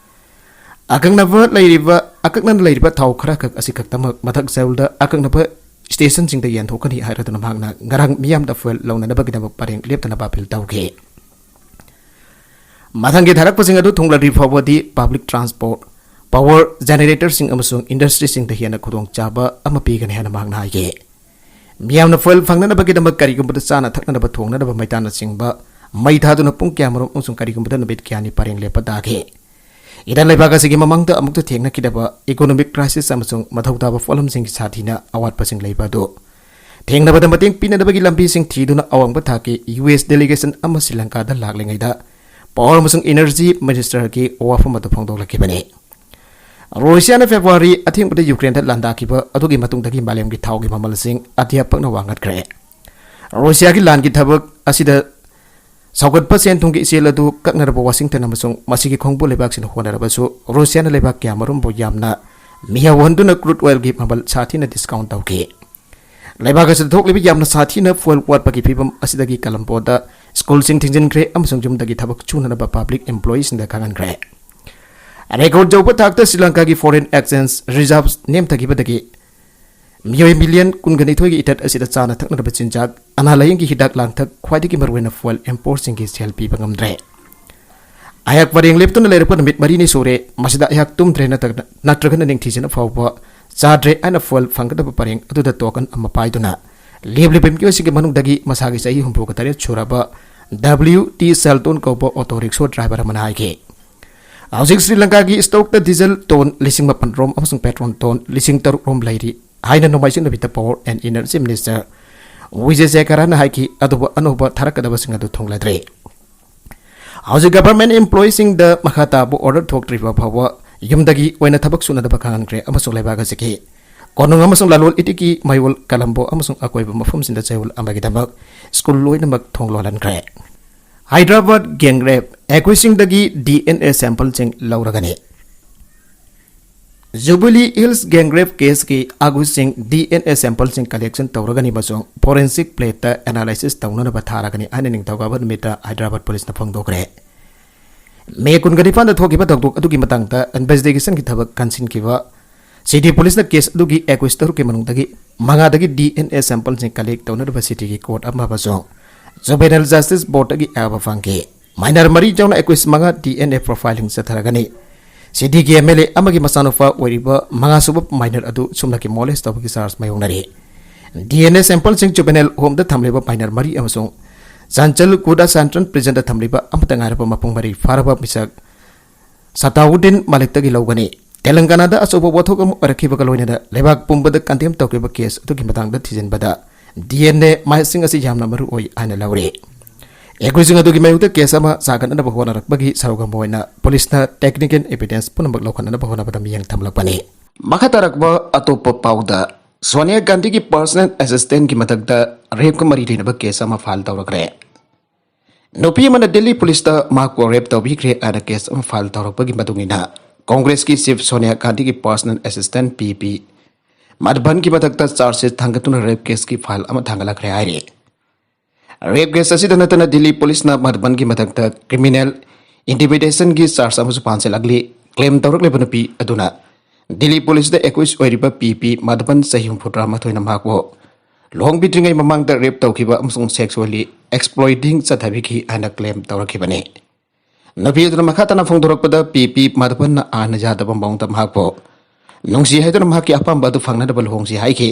ꯑꯀꯛꯅꯕ ꯂꯩꯔꯤꯕ, ꯑꯀꯛꯅꯅ ꯂꯩꯔꯤꯕ ꯊꯥꯎ ꯈꯔꯈꯛ ꯑꯁꯤ ꯈꯛꯇꯃꯛ ꯃꯊꯛ ꯆꯌꯣꯜꯗ ꯑꯀꯛꯅꯕ stationꯁꯤꯡꯗ ꯌꯦꯟꯊꯣꯛꯀꯅꯤ ꯍꯥꯏꯔꯗꯨꯅ ꯃꯍꯥꯛꯅ ꯉꯔꯥꯡ ꯃꯤꯌꯥꯝꯗ fuel ꯂꯧꯅꯅꯕꯒꯤꯗꯃꯛ ꯄꯔꯦꯡ ꯂꯦꯞꯇꯅꯕ appeal ꯇꯧꯈꯤ꯫ ꯃꯊꯪꯒꯤ ꯊꯥꯔꯛꯄꯁꯤꯡ ꯑꯗꯨ ꯊꯨꯡꯂꯗ꯭ꯔꯤ ꯐꯥꯎꯕꯗꯤ public transport, power generatorꯁꯤꯡ ꯑꯃꯁꯨꯡ industryꯁꯤꯡꯗ ꯍꯦꯟꯅ ꯈꯨꯗꯣꯡꯆꯥꯕ ꯑꯃ ꯄꯤꯒꯅꯤ ꯍꯥꯏꯅ ꯃꯍꯥꯛꯅ ꯍꯥꯏꯈꯤ꯫ ꯃꯤꯌꯥꯝꯅ fuel ꯐꯪꯅꯅꯕꯒꯤꯗꯃꯛ ꯀꯔꯤꯒꯨꯝꯕꯗ ꯆꯥꯅ ꯊꯛꯅꯅꯕ ꯊꯣꯡꯅꯅꯕ ꯃꯩꯇꯥꯟꯅꯆꯤꯡꯕ ꯃꯩ ꯊꯥꯗꯨꯅ ꯄꯨꯡ ꯀꯌꯥꯃꯔꯨꯝ ꯑꯃꯁꯨꯡ ꯀꯔꯤꯒꯨꯝꯕꯗ ꯅꯨꯃꯤꯠ ꯀꯌꯥꯅꯤ ꯄꯔꯦꯡ ꯂꯦꯞꯄ ꯇꯥꯈꯤ꯫ ꯏꯔꯥꯟ ꯂꯩꯕꯥꯛ ꯑꯁꯤꯒꯤ ꯃꯃꯥꯡꯗ ꯑꯃꯨꯛꯇ ꯊꯦꯡꯅꯈꯤꯗꯕ economic crisis ꯑꯃꯁꯨꯡ ꯃꯊꯧ ꯇꯥꯕ ꯄꯣꯠꯂꯝꯁꯤꯡꯒꯤ ꯁꯥꯊꯤꯅ ꯑꯋꯥꯠꯄꯁꯤꯡ ꯂꯩꯕ ꯑꯗꯨ ꯊꯦꯡꯅꯕꯗ ꯃꯇꯦꯡ ꯄꯤꯅꯅꯕꯒꯤ ꯂꯝꯕꯤꯁꯤꯡ ꯊꯤꯗꯨꯅ ꯑꯋꯥꯡꯕ ꯊꯥꯛꯀꯤ U S delegation ꯑꯃ ꯁ꯭ꯔꯤ ꯂꯪꯀꯥꯗ ꯂꯥꯛꯂꯤꯉꯩꯗ Power ꯑꯃꯁꯨꯡ Energy Ministerꯒꯤ ꯋꯥꯐꯝ ꯑꯗꯨ ꯐꯣꯡꯗꯣꯛꯂꯛꯈꯤꯕꯅꯤ꯫ ꯔꯨꯁꯤꯌꯥꯅ February ꯑꯊꯦꯡꯕꯗ ꯌꯨꯀ꯭ꯔꯦꯟꯗ ꯂꯥꯟꯗꯥꯈꯤꯕ ꯑꯗꯨꯒꯤ ꯃꯇꯨꯡꯗꯒꯤ ꯃꯥꯂꯦꯝꯒꯤ ꯊꯥꯎꯒꯤ ꯃꯃꯜꯁꯤꯡ ꯑꯇꯤꯌꯥ ꯄꯛꯅ ꯋꯥꯡꯈꯠꯈ꯭ꯔꯦ꯫ ꯔꯨꯁꯤꯌꯥꯒꯤ ꯂꯥꯟꯒꯤ ꯊꯕꯛ ꯑꯁꯤꯗ ꯁꯧꯒꯠꯄ ꯁꯦꯟ ꯊꯨꯝꯒꯤ ꯏꯆꯦꯜ ꯑꯗꯨ ꯀꯛꯅꯔꯕ ꯋꯥꯁꯤꯡꯇꯟ ꯑꯃꯁꯨꯡ ꯃꯁꯤꯒꯤ ꯈꯣꯡꯕꯨ ꯂꯩꯕꯥꯛꯁꯤꯡꯅ ꯍꯣꯠꯅꯔꯕꯁꯨ, ꯔꯨꯁꯤꯌꯥꯅ ꯂꯩꯕꯥꯛ ꯀꯌꯥꯃꯔꯨꯝꯕꯨ ꯌꯥꯝꯅ ꯃꯤꯍꯧꯍꯟꯗꯨꯅ crude oilꯒꯤ ꯃꯃꯜ ꯁꯥꯊꯤꯅ discount ꯇꯧꯈꯤ꯫ ꯂꯩꯕꯥꯛ ꯑꯁꯤꯗ ꯊꯣꯛꯂꯤꯕ ꯌꯥꯝꯅ ꯁꯥꯊꯤꯅ fuel ꯋꯥꯠꯄꯒꯤ ꯐꯤꯚꯝ ꯑꯁꯤꯗꯒꯤ ꯀꯂꯝꯕꯣꯗ schoolꯁꯤꯡ ꯊꯤꯡꯖꯤꯟꯈ꯭ꯔꯦ ꯑꯃꯁꯨꯡ ꯌꯨꯝꯗꯒꯤ ꯊꯕꯛ ꯁꯨꯅꯅꯕ public employeeꯁꯤꯡꯗ ꯈꯪꯍꯟꯈ꯭ꯔꯦ꯫ Record ꯌꯧꯕ ꯊꯥꯛꯇ ꯁ꯭ꯔꯤ ꯂꯪꯀꯥꯒꯤ foreign exchange reserves ꯅꯦꯝꯊꯈꯤꯕꯗꯒꯤ ꯃꯤꯑꯣꯏ million ꯀꯨꯟꯒ ꯅꯤꯊꯣꯏꯒꯤ ꯏꯊꯠ ꯑꯁꯤꯗ ꯆꯥꯅ ꯊꯛꯅꯅꯕ ꯆꯤꯟꯖꯥꯛ, ꯑꯅꯥ ꯂꯥꯌꯦꯡꯒꯤ ꯍꯤꯗꯥꯛ ꯂꯥꯡꯊꯛ, ꯈ꯭ꯋꯥꯏꯗꯒꯤ ꯃꯔꯨꯑꯣꯏꯅ fuel importꯁꯤꯡꯒꯤ ꯁꯦꯜ ꯄꯤꯕ ꯉꯝꯗ꯭ꯔꯦ꯫ ꯑꯩꯍꯥꯛ ꯄꯔꯦꯡ ꯂꯦꯞꯇꯨꯅ ꯂꯩꯔꯛꯄ ꯅꯨꯃꯤꯠ ꯃꯔꯤꯅꯤ ꯁꯨꯔꯦ꯫ ꯃꯁꯤꯗ ꯑꯩꯍꯥꯛ ꯇꯨꯝꯗ꯭ꯔꯦ ꯅꯠꯇ꯭ꯔꯒ, ꯅꯠꯇ꯭ꯔꯒꯅ ꯅꯤꯡꯊꯤꯖꯅ ꯐꯥꯎꯕ ꯆꯥꯗ꯭ꯔꯦ ꯍꯥꯏꯅ fuel ꯐꯪꯒꯗꯕ ꯄꯔꯦꯡ ꯑꯗꯨꯗ token ꯑꯃ ꯄꯥꯏꯗꯨꯅ ꯂꯦꯞꯂꯤꯕ ꯃꯤꯑꯣꯏꯁꯤꯡꯒꯤ ꯃꯅꯨꯡꯗꯒꯤ ꯃꯁꯥꯒꯤ ꯆꯍꯤ ꯍꯨꯝꯐꯨꯒ ꯇꯔꯦꯠ ꯁꯨꯔꯕ W T Shelton ꯀꯧꯕ auto rickshaw driver ꯑꯃꯅ ꯍꯥꯏꯈꯤ꯫ ꯍꯧꯖꯤꯛ ꯁ꯭ꯔꯤ ꯂꯪꯀꯥꯒꯤ stockꯇ diesel ton ꯂꯤꯁꯤꯡ ꯃꯥꯄꯟ ꯔꯣꯝ ꯑꯃꯁꯨꯡ petrol ton ꯂꯤꯁꯤꯡ ꯇꯔꯨꯛ ꯔꯣꯝ ꯂꯩꯔꯤ ꯍꯥꯏꯅ ꯅꯣꯡꯃꯥꯏꯖꯤꯡ ꯅꯨꯃꯤꯠꯇ Power and Energy Minister ꯋꯤꯖꯦ ꯁꯦꯈꯔꯥꯅ ꯍꯥꯏꯈꯤ, ꯑꯗꯨꯕꯨ ꯑꯅꯧꯕ ꯊꯥꯔꯛꯀꯗꯕꯁꯤꯡ ꯑꯗꯨ ꯊꯨꯡꯂꯗ꯭ꯔꯤ꯫ ꯍꯧꯖꯤꯛ government employeeꯁꯤꯡꯗ ꯃꯈꯥ ꯇꯥꯕ order ꯊꯣꯛꯇ꯭ꯔꯤꯕ ꯐꯥꯎꯕ ꯌꯨꯝꯗꯒꯤ ꯑꯣꯏꯅ ꯊꯕꯛ ꯁꯨꯅꯗꯕ ꯈꯪꯍꯟꯈ꯭ꯔꯦ ꯑꯃꯁꯨꯡ ꯂꯩꯕꯥꯛ ꯑꯁꯤꯒꯤ ꯀꯣꯅꯨꯡ ꯑꯃꯁꯨꯡ ꯂꯂꯣꯟ ꯏꯇꯤꯛꯀꯤ ꯃꯌꯣꯜ ꯀꯂꯝꯕꯣ ꯑꯃꯁꯨꯡ ꯑꯀꯣꯏꯕ ꯃꯐꯝꯁꯤꯡꯗ ꯆꯌꯣꯜ ꯑꯃꯒꯤꯗꯃꯛ school ꯂꯣꯏꯅꯃꯛ ꯊꯣꯡ ꯂꯣꯜꯍꯟꯈ꯭ꯔꯦ꯫ ꯍꯥꯏꯗ꯭ꯔꯕꯥꯗ ꯒꯦꯡꯔꯦꯞ ꯑꯦꯀ꯭ꯌꯨꯁꯁꯤꯡꯗꯒꯤ ꯗꯤ ꯑꯦꯟ ꯑꯦ ꯁꯦꯝꯄꯜꯁꯤꯡ ꯂꯧꯔꯒꯅꯤ꯫ ꯖꯨꯕꯤꯂꯤ ꯍꯤꯜꯁ ꯒꯦꯡꯔꯦꯞ ꯀꯦꯁꯀꯤ ꯑꯦꯀ꯭ꯌꯨꯁꯁꯤꯡ ꯗꯤ ꯑꯦꯟ ꯑꯦ ꯁꯦꯝꯄꯜꯁꯤꯡ ꯀꯂꯦꯛꯁꯟ ꯇꯧꯔꯒꯅꯤ ꯑꯃꯁꯨꯡ ꯐꯣꯔꯦꯟꯁꯤꯛ ꯄ꯭ꯂꯦꯠꯇ ꯑꯦꯅꯥꯂꯥꯏꯁꯤꯁ ꯇꯧꯅꯅꯕ ꯊꯥꯔꯒꯅꯤ ꯍꯥꯏꯅ ꯅꯤꯡꯊꯧꯀꯥꯕ ꯅꯨꯃꯤꯠꯇ ꯍꯥꯏꯗ꯭ꯔꯕꯥꯗ ꯄꯨꯂꯤꯁꯅ ꯐꯣꯡꯗꯣꯛꯈ꯭ꯔꯦ꯫ ꯃꯦ ꯀꯨꯟꯒ ꯅꯤꯄꯥꯟꯗ ꯊꯣꯛꯈꯤꯕ ꯊꯧꯗꯣꯛ ꯑꯗꯨꯒꯤ ꯃꯇꯥꯡꯗ ꯏꯟꯚꯦꯁꯇꯤꯒꯦꯁꯟꯒꯤ ꯊꯕꯛ ꯀꯟꯁꯤꯟꯈꯤꯕ ꯁꯤꯇꯤ ꯄꯨꯂꯤꯁꯅ ꯀꯦꯁ ꯑꯗꯨꯒꯤ ꯑꯦꯀ꯭ꯌꯨꯁ ꯇꯔꯨꯛꯀꯤ ꯃꯅꯨꯡꯗꯒꯤ ꯃꯉꯥꯗꯒꯤ ꯗꯤ ꯑꯦꯟ ꯑꯦ ꯁꯦꯝꯄꯜꯁꯤꯡ ꯀꯂꯦꯛ ꯇꯧꯅꯅꯕ ꯁꯤꯇꯤꯒꯤ ꯀꯣꯔꯠ ꯑꯃ ꯑꯃꯁꯨꯡ ꯖꯨꯕꯦꯅꯥꯏꯜ ꯖꯁꯇꯤꯁ ꯕꯣꯔꯗꯇꯒꯤ ꯑꯌꯥꯕ ꯐꯪꯈꯤ꯫ ꯃꯥꯏꯅꯔ ꯃꯔꯤ ꯌꯥꯎꯅ ꯑꯦꯀ꯭ꯌꯨꯁ ꯃꯉꯥ ꯗꯤ ꯑꯦꯟ ꯑꯦ ꯄ꯭ꯔꯣꯐꯥꯏꯂꯤꯡ ꯆꯠꯊꯔꯒꯅꯤ꯫ ꯁꯤꯇꯤꯒꯤ ꯑꯦꯝ ꯑꯦꯜ ꯑꯦ ꯑꯃꯒꯤ ꯃꯆꯥꯅꯨꯄꯥ ꯑꯣꯏꯔꯤꯕ ꯃꯉꯥꯁꯨꯕ ꯃꯥꯏꯅꯔ ꯑꯗꯨ ꯁꯨꯞꯅꯒꯤ ꯃꯣꯂꯦꯁ ꯇꯧꯕꯒꯤ ꯆꯥꯔꯖ ꯃꯥꯌꯣꯛꯅꯔꯤ꯫ ꯗꯤ ꯑꯦꯟ ꯑꯦ ꯁꯦꯝꯄꯜꯁꯤꯡ ꯖꯨꯕꯦꯅꯥꯏꯜ ꯍꯣꯝꯗ ꯊꯝꯂꯤꯕ ꯃꯥꯏꯅꯔ ꯃꯔꯤ ꯑꯃꯁꯨꯡ ꯆꯥꯟꯆꯜꯒꯨꯗꯥ ꯁꯦꯟꯇ꯭ꯔꯦꯜ ꯄ꯭ꯔꯤꯖꯟꯗ ꯊꯝꯂꯤꯕ ꯑꯃꯠꯇ ꯉꯥꯏꯔꯕ ꯃꯄꯨꯡ ꯃꯔꯩ ꯐꯥꯔꯕ ꯃꯤꯁꯛ ꯁꯇꯥꯎꯗꯤꯟ ꯃꯥꯂꯤꯛꯇꯒꯤ ꯂꯧꯒꯅꯤ꯫ ꯇꯦꯂꯪꯒꯥꯅꯥꯗ ꯑꯆꯧꯕ ꯋꯥꯊꯣꯛ ꯑꯃ ꯑꯣꯏꯔꯛꯈꯤꯕꯒ ꯂꯣꯏꯅꯅ ꯂꯩꯕꯥꯛ ꯄꯨꯝꯕꯗ ꯀꯟꯗꯦꯝ ꯇꯧꯈꯤꯕ ꯀꯦꯁ ꯑꯗꯨꯒꯤ ꯃꯇꯥꯡꯗ ꯊꯤꯖꯤꯟꯕꯗ ꯗꯤ ꯑꯦꯟ ꯑꯦ ꯃꯍꯤꯛꯁꯤꯡ ꯑꯁꯤ ꯌꯥꯝꯅ ꯃꯔꯨ ꯑꯣꯏ ꯍꯥꯏꯅ ꯂꯧꯔꯤ꯫ ꯑꯦꯀ꯭ꯌꯨꯁꯁꯤꯡ ꯑꯗꯨꯒꯤ ꯃꯥꯌꯣꯛꯇ ꯀꯦꯁ ꯑꯃ ꯆꯥꯒꯠꯅꯅꯕ ꯍꯣꯠꯅꯔꯛꯄꯒꯤ ꯁꯔꯨꯛ ꯑꯃ ꯑꯣꯏꯅ ꯄꯨꯂꯤꯁꯅ ꯇꯦꯛꯅꯤꯀꯦꯜ ꯑꯦꯚꯤꯗꯦꯟꯁ ꯄꯨꯝꯅꯃꯛ ꯂꯧꯈꯠꯅꯅꯕ ꯍꯣꯠꯅꯕꯗ ꯃꯤꯠꯌꯦꯡ ꯊꯝꯂꯛꯄꯅꯤ꯫ ꯃꯈꯥ ꯇꯥꯔꯛꯄ ꯑꯇꯣꯞꯄ ꯄꯥꯎꯗ, ꯁꯣꯅꯤꯌꯥ ꯒꯥꯟꯙꯤꯒꯤ ꯄꯔꯁꯅꯦꯜ ꯑꯦꯁꯤꯁꯇꯦꯟꯒꯤ ꯃꯊꯛꯇ ꯔꯦꯞꯀ ꯃꯔꯤ ꯂꯩꯅꯕ ꯀꯦꯁ ꯑꯃ ꯐꯥꯏꯜ ꯇꯧꯔꯛꯈ꯭ꯔꯦ꯫ ꯅꯨꯄꯤ ꯑꯃꯅ ꯗꯤꯜꯂꯤ ꯄꯨꯂꯤꯁꯇ ꯃꯍꯥꯛꯄꯨ ꯔꯦꯞ ꯇꯧꯕꯤꯈ꯭ꯔꯦ ꯍꯥꯏꯅ ꯀꯦꯁ ꯑꯃ ꯐꯥꯏꯜ ꯇꯧꯔꯛꯄꯒꯤ ꯃꯇꯨꯡ ꯏꯟꯅ ꯀꯣꯡꯒ꯭ꯔꯦꯁꯀꯤ ꯆꯤꯐ ꯁꯣꯅꯤꯌꯥ ꯒꯥꯟꯙꯤꯒꯤ ꯄꯔꯁꯅꯦꯜ ꯑꯦꯁꯤꯁꯇꯦꯟ ꯄꯤ ꯄꯤ ꯃꯙꯕꯟꯒꯤ ꯃꯊꯛꯇ ꯆꯥꯔꯖ ꯁꯤꯠ ꯊꯥꯡꯒꯠꯇꯨꯅ ꯔꯦꯞ ꯀꯦꯁꯀꯤ ꯐꯥꯏꯜ ꯑꯃ ꯊꯥꯡꯒꯠꯂꯛꯈ꯭ꯔꯦ ꯍꯥꯏꯔꯤ꯫ ꯔꯦꯞ ꯀꯦꯁ ꯑꯁꯤꯗ ꯅꯠꯇꯅ ꯗꯤꯜꯂꯤ ꯄꯨꯂꯤꯁꯅ ꯃꯙꯕꯟꯒꯤ ꯃꯊꯛꯇ ꯀ꯭ꯔꯤꯃꯤꯅꯦꯜ ꯏꯟꯇꯤꯃꯤꯗꯦꯁꯟꯒꯤ ꯆꯥꯔꯖ ꯑꯃꯁꯨ ꯄꯥꯟꯁꯤꯜꯂꯛꯂꯤ꯫ ꯀ꯭ꯂꯦꯝ ꯇꯧꯔꯛꯂꯤꯕ ꯅꯨꯄꯤ ꯑꯗꯨꯅ ꯗꯤꯜꯂꯤ ꯄꯨꯂꯤꯁꯇ ꯑꯦꯀ꯭ꯌꯨꯁ ꯑꯣꯏꯔꯤꯕ ꯄꯤ ꯄꯤ ꯃꯥꯙꯕꯟ, ꯆꯍꯤ ꯍꯨꯝꯐꯨꯇꯔꯥꯃꯥꯊꯣꯏꯅ ꯃꯍꯥꯛꯄꯨ ꯂꯨꯍꯣꯡꯕꯤꯗ꯭ꯔꯤꯉꯩ ꯃꯃꯥꯡꯗ ꯔꯦꯞ ꯇꯧꯈꯤꯕ ꯑꯃꯁꯨꯡ ꯁꯦꯛꯁꯨꯋꯦꯜꯂꯤ ꯑꯦꯛꯁꯄ꯭ꯂꯣꯏꯇꯤꯡ ꯆꯠꯊꯕꯤꯈꯤ ꯍꯥꯏꯅ ꯀ꯭ꯂꯦꯝ ꯇꯧꯔꯛꯈꯤꯕꯅꯤ꯫ ꯅꯨꯄꯤ ꯑꯗꯨꯅ ꯃꯈꯥ ꯇꯥꯅ ꯐꯣꯡꯗꯣꯔꯛꯄꯗ, ꯄꯤ ꯄꯤ ꯃꯥꯙꯕꯟꯅ ꯑꯥꯏꯟꯅ ꯌꯥꯗꯕ ꯃꯑꯣꯡꯗ ꯃꯍꯥꯛꯄꯨ ꯅꯨꯡꯁꯤ ꯍꯥꯏꯗꯨꯅ ꯃꯍꯥꯛꯀꯤ ꯑꯄꯥꯝꯕ ꯑꯗꯨ ꯐꯪꯅꯅꯕ ꯂꯨꯍꯣꯡꯁꯤ ꯍꯥꯏꯈꯤ꯫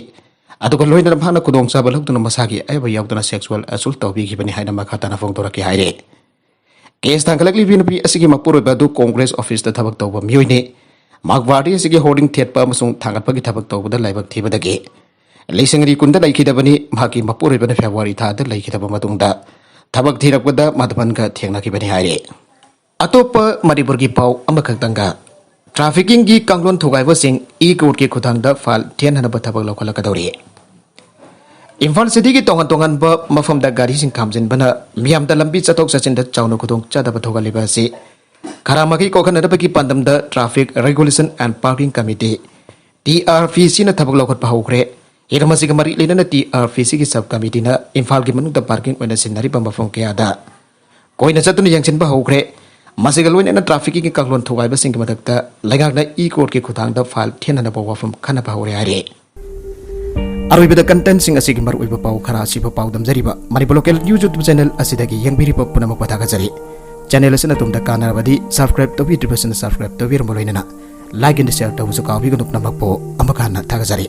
ꯑꯗꯨꯒ ꯂꯣꯏꯅꯅ ꯃꯍꯥꯛꯅ ꯈꯨꯗꯣꯡꯆꯥꯕ ꯂꯧꯗꯨꯅ ꯃꯁꯥꯒꯤ ꯑꯌꯥꯕ ꯌꯥꯎꯗꯅ ꯁꯦꯛꯁꯨꯋꯦꯜ ꯑꯦꯁꯣꯜꯠ ꯇꯧꯕꯤꯈꯤꯕꯅꯤ ꯍꯥꯏꯅ ꯃꯈꯥ ꯇꯥꯅ ꯐꯣꯡꯗꯣꯔꯛꯈꯤ ꯍꯥꯏꯔꯤ꯫ ꯀꯦꯁ ꯊꯥꯡꯒꯠꯂꯛꯂꯤꯕꯤ ꯅꯨꯄꯤ ꯑꯁꯤꯒꯤ ꯃꯄꯨꯔꯣꯏꯕ ꯑꯗꯨ ꯀꯣꯡꯒ꯭ꯔꯦꯁ ꯑꯣꯐꯤꯁꯇ ꯊꯕꯛ ꯇꯧꯕ ꯃꯤꯑꯣꯏꯅꯤ꯫ ꯃꯍꯥꯛ ꯄꯥꯔꯇꯤ ꯑꯁꯤꯒꯤ ꯍꯣꯔꯗꯤꯡ ꯊꯦꯠꯄ ꯑꯃꯁꯨꯡ ꯊꯥꯡꯒꯠꯄꯒꯤ ꯊꯕꯛ ꯇꯧꯕꯗ ꯂꯥꯏꯕꯛ ꯊꯤꯕꯗꯒꯤ ꯂꯤꯁꯤꯡ ꯑꯅꯤ ꯀꯨꯟꯗ ꯂꯩꯈꯤꯗꯕꯅꯤ꯫ ꯃꯍꯥꯛꯀꯤ ꯃꯄꯨꯔꯣꯏꯕꯅ ꯐꯦꯕ꯭ꯔꯨꯋꯥꯔꯤ ꯊꯥꯗ ꯂꯩꯈꯤꯗꯕ ꯃꯇꯨꯡꯗ ꯊꯕꯛ ꯊꯤꯔꯛꯄꯗ ꯃꯥꯙꯕꯟꯒ ꯊꯦꯡꯅꯈꯤꯕꯅꯤ ꯍꯥꯏꯔꯤ꯫ ꯑꯇꯣꯞꯄ ꯃꯅꯤꯄꯨꯔꯒꯤ ꯄꯥꯎ ꯑꯃꯈꯛꯇꯪꯒ, ꯇ꯭ꯔꯥꯐꯤꯀꯤꯡꯒꯤ ꯀꯥꯡꯂꯣꯟ ꯊꯨꯒꯥꯏꯕꯁꯤꯡ ꯏ ꯀꯣꯔꯠꯀꯤ ꯈꯨꯠꯊꯥꯡꯗ ꯐꯥꯏꯜ ꯊꯦꯡꯅꯅꯕ ꯊꯕꯛ ꯂꯧꯈꯠꯂꯛꯀꯗꯧꯔꯤ꯫ ꯏꯝꯐꯥꯜ ꯁꯤꯇꯤꯒꯤ ꯇꯣꯉꯥꯟ ꯇꯣꯉꯥꯟꯕ ꯃꯐꯝꯗ ꯒꯥꯔꯤꯁꯤꯡ ꯈꯥꯝꯖꯤꯟꯕꯅ ꯃꯤꯌꯥꯝꯗ ꯂꯝꯕꯤ ꯆꯠꯊꯣꯛ ꯆꯠꯁꯤꯟꯗ ꯆꯥꯎꯅ ꯈꯨꯗꯣꯡꯆꯥꯗꯕ ꯊꯣꯛꯍꯜꯂꯤꯕ ꯑꯁꯤ ꯈꯔ ꯃꯈꯩ ꯀꯣꯛꯍꯟꯅꯅꯕꯒꯤ ꯄꯥꯟꯗꯝꯗ Traffic Regulation and Parking Committee, T R P Cꯅ ꯊꯕꯛ ꯂꯧꯈꯠꯄ ꯍꯧꯈ꯭ꯔꯦ꯫ ꯍꯤꯔꯝ ꯑꯁꯤꯒ ꯃꯔꯤ ꯂꯩꯅꯅ T R P Cꯒꯤ sub committeeꯅ ꯏꯝꯐꯥꯜꯒꯤ ꯃꯅꯨꯡꯗ parking ꯑꯣꯏꯅ ꯁꯤꯟꯅꯔꯤꯕ ꯃꯐꯝ ꯀꯌꯥꯗ ꯀꯣꯏꯅ ꯆꯠꯇꯨꯅ ꯌꯦꯡꯁꯤꯟꯕ ꯍꯧꯈ꯭ꯔꯦ꯫ ꯃꯁꯤꯒ ꯂꯣꯏꯅꯅ trafficꯀꯤ ꯀꯥꯡꯂꯣꯟ ꯊꯨꯒꯥꯏꯕꯁꯤꯡꯒꯤ ꯃꯊꯛꯇ ꯂꯩꯉꯥꯛꯅ e-courtꯀꯤ ꯈꯨꯠꯊꯥꯡꯗ fine ꯊꯤꯍꯟꯅꯕ ꯋꯥꯐꯝ ꯈꯟꯅꯕ ꯍꯧꯔꯦ ꯍꯥꯏꯔꯤ꯫ ꯑꯔꯣꯏꯕꯗ contentꯁꯤꯡ ꯑꯁꯤꯒꯤ ꯃꯔꯨꯑꯣꯏꯕ ꯄꯥꯎ ꯈꯔ ꯑꯁꯤꯕꯨ ꯄꯥꯎꯗꯝꯖꯔꯤꯕ ꯃꯅꯤꯄꯨꯔ Local YouTube channel ꯑꯁꯤꯗꯒꯤ ꯌꯦꯡꯕꯤꯔꯤꯕ ꯄꯨꯝꯅꯃꯛꯄꯨ ꯊꯥꯒꯠꯆꯔꯤ꯫ Channel ꯑꯁꯤꯅ ꯑꯗꯣꯝꯗ ꯀꯥꯟꯅꯔꯕꯗꯤ subscribe ꯇꯧꯕꯤꯗ꯭ꯔꯤꯕꯁꯤꯡꯅ subscribe ꯇꯧꯕꯤꯔꯝꯕ ꯂꯣꯏꯅꯅ like and share ꯇꯧꯕꯁꯨ ꯀꯥꯎꯕꯤꯒꯅꯨ꯫ ꯄꯨꯝꯅꯃꯛꯄꯨ ꯑꯃꯨꯛ ꯍꯟꯅ ꯊꯥꯒꯠꯆꯔꯤ꯫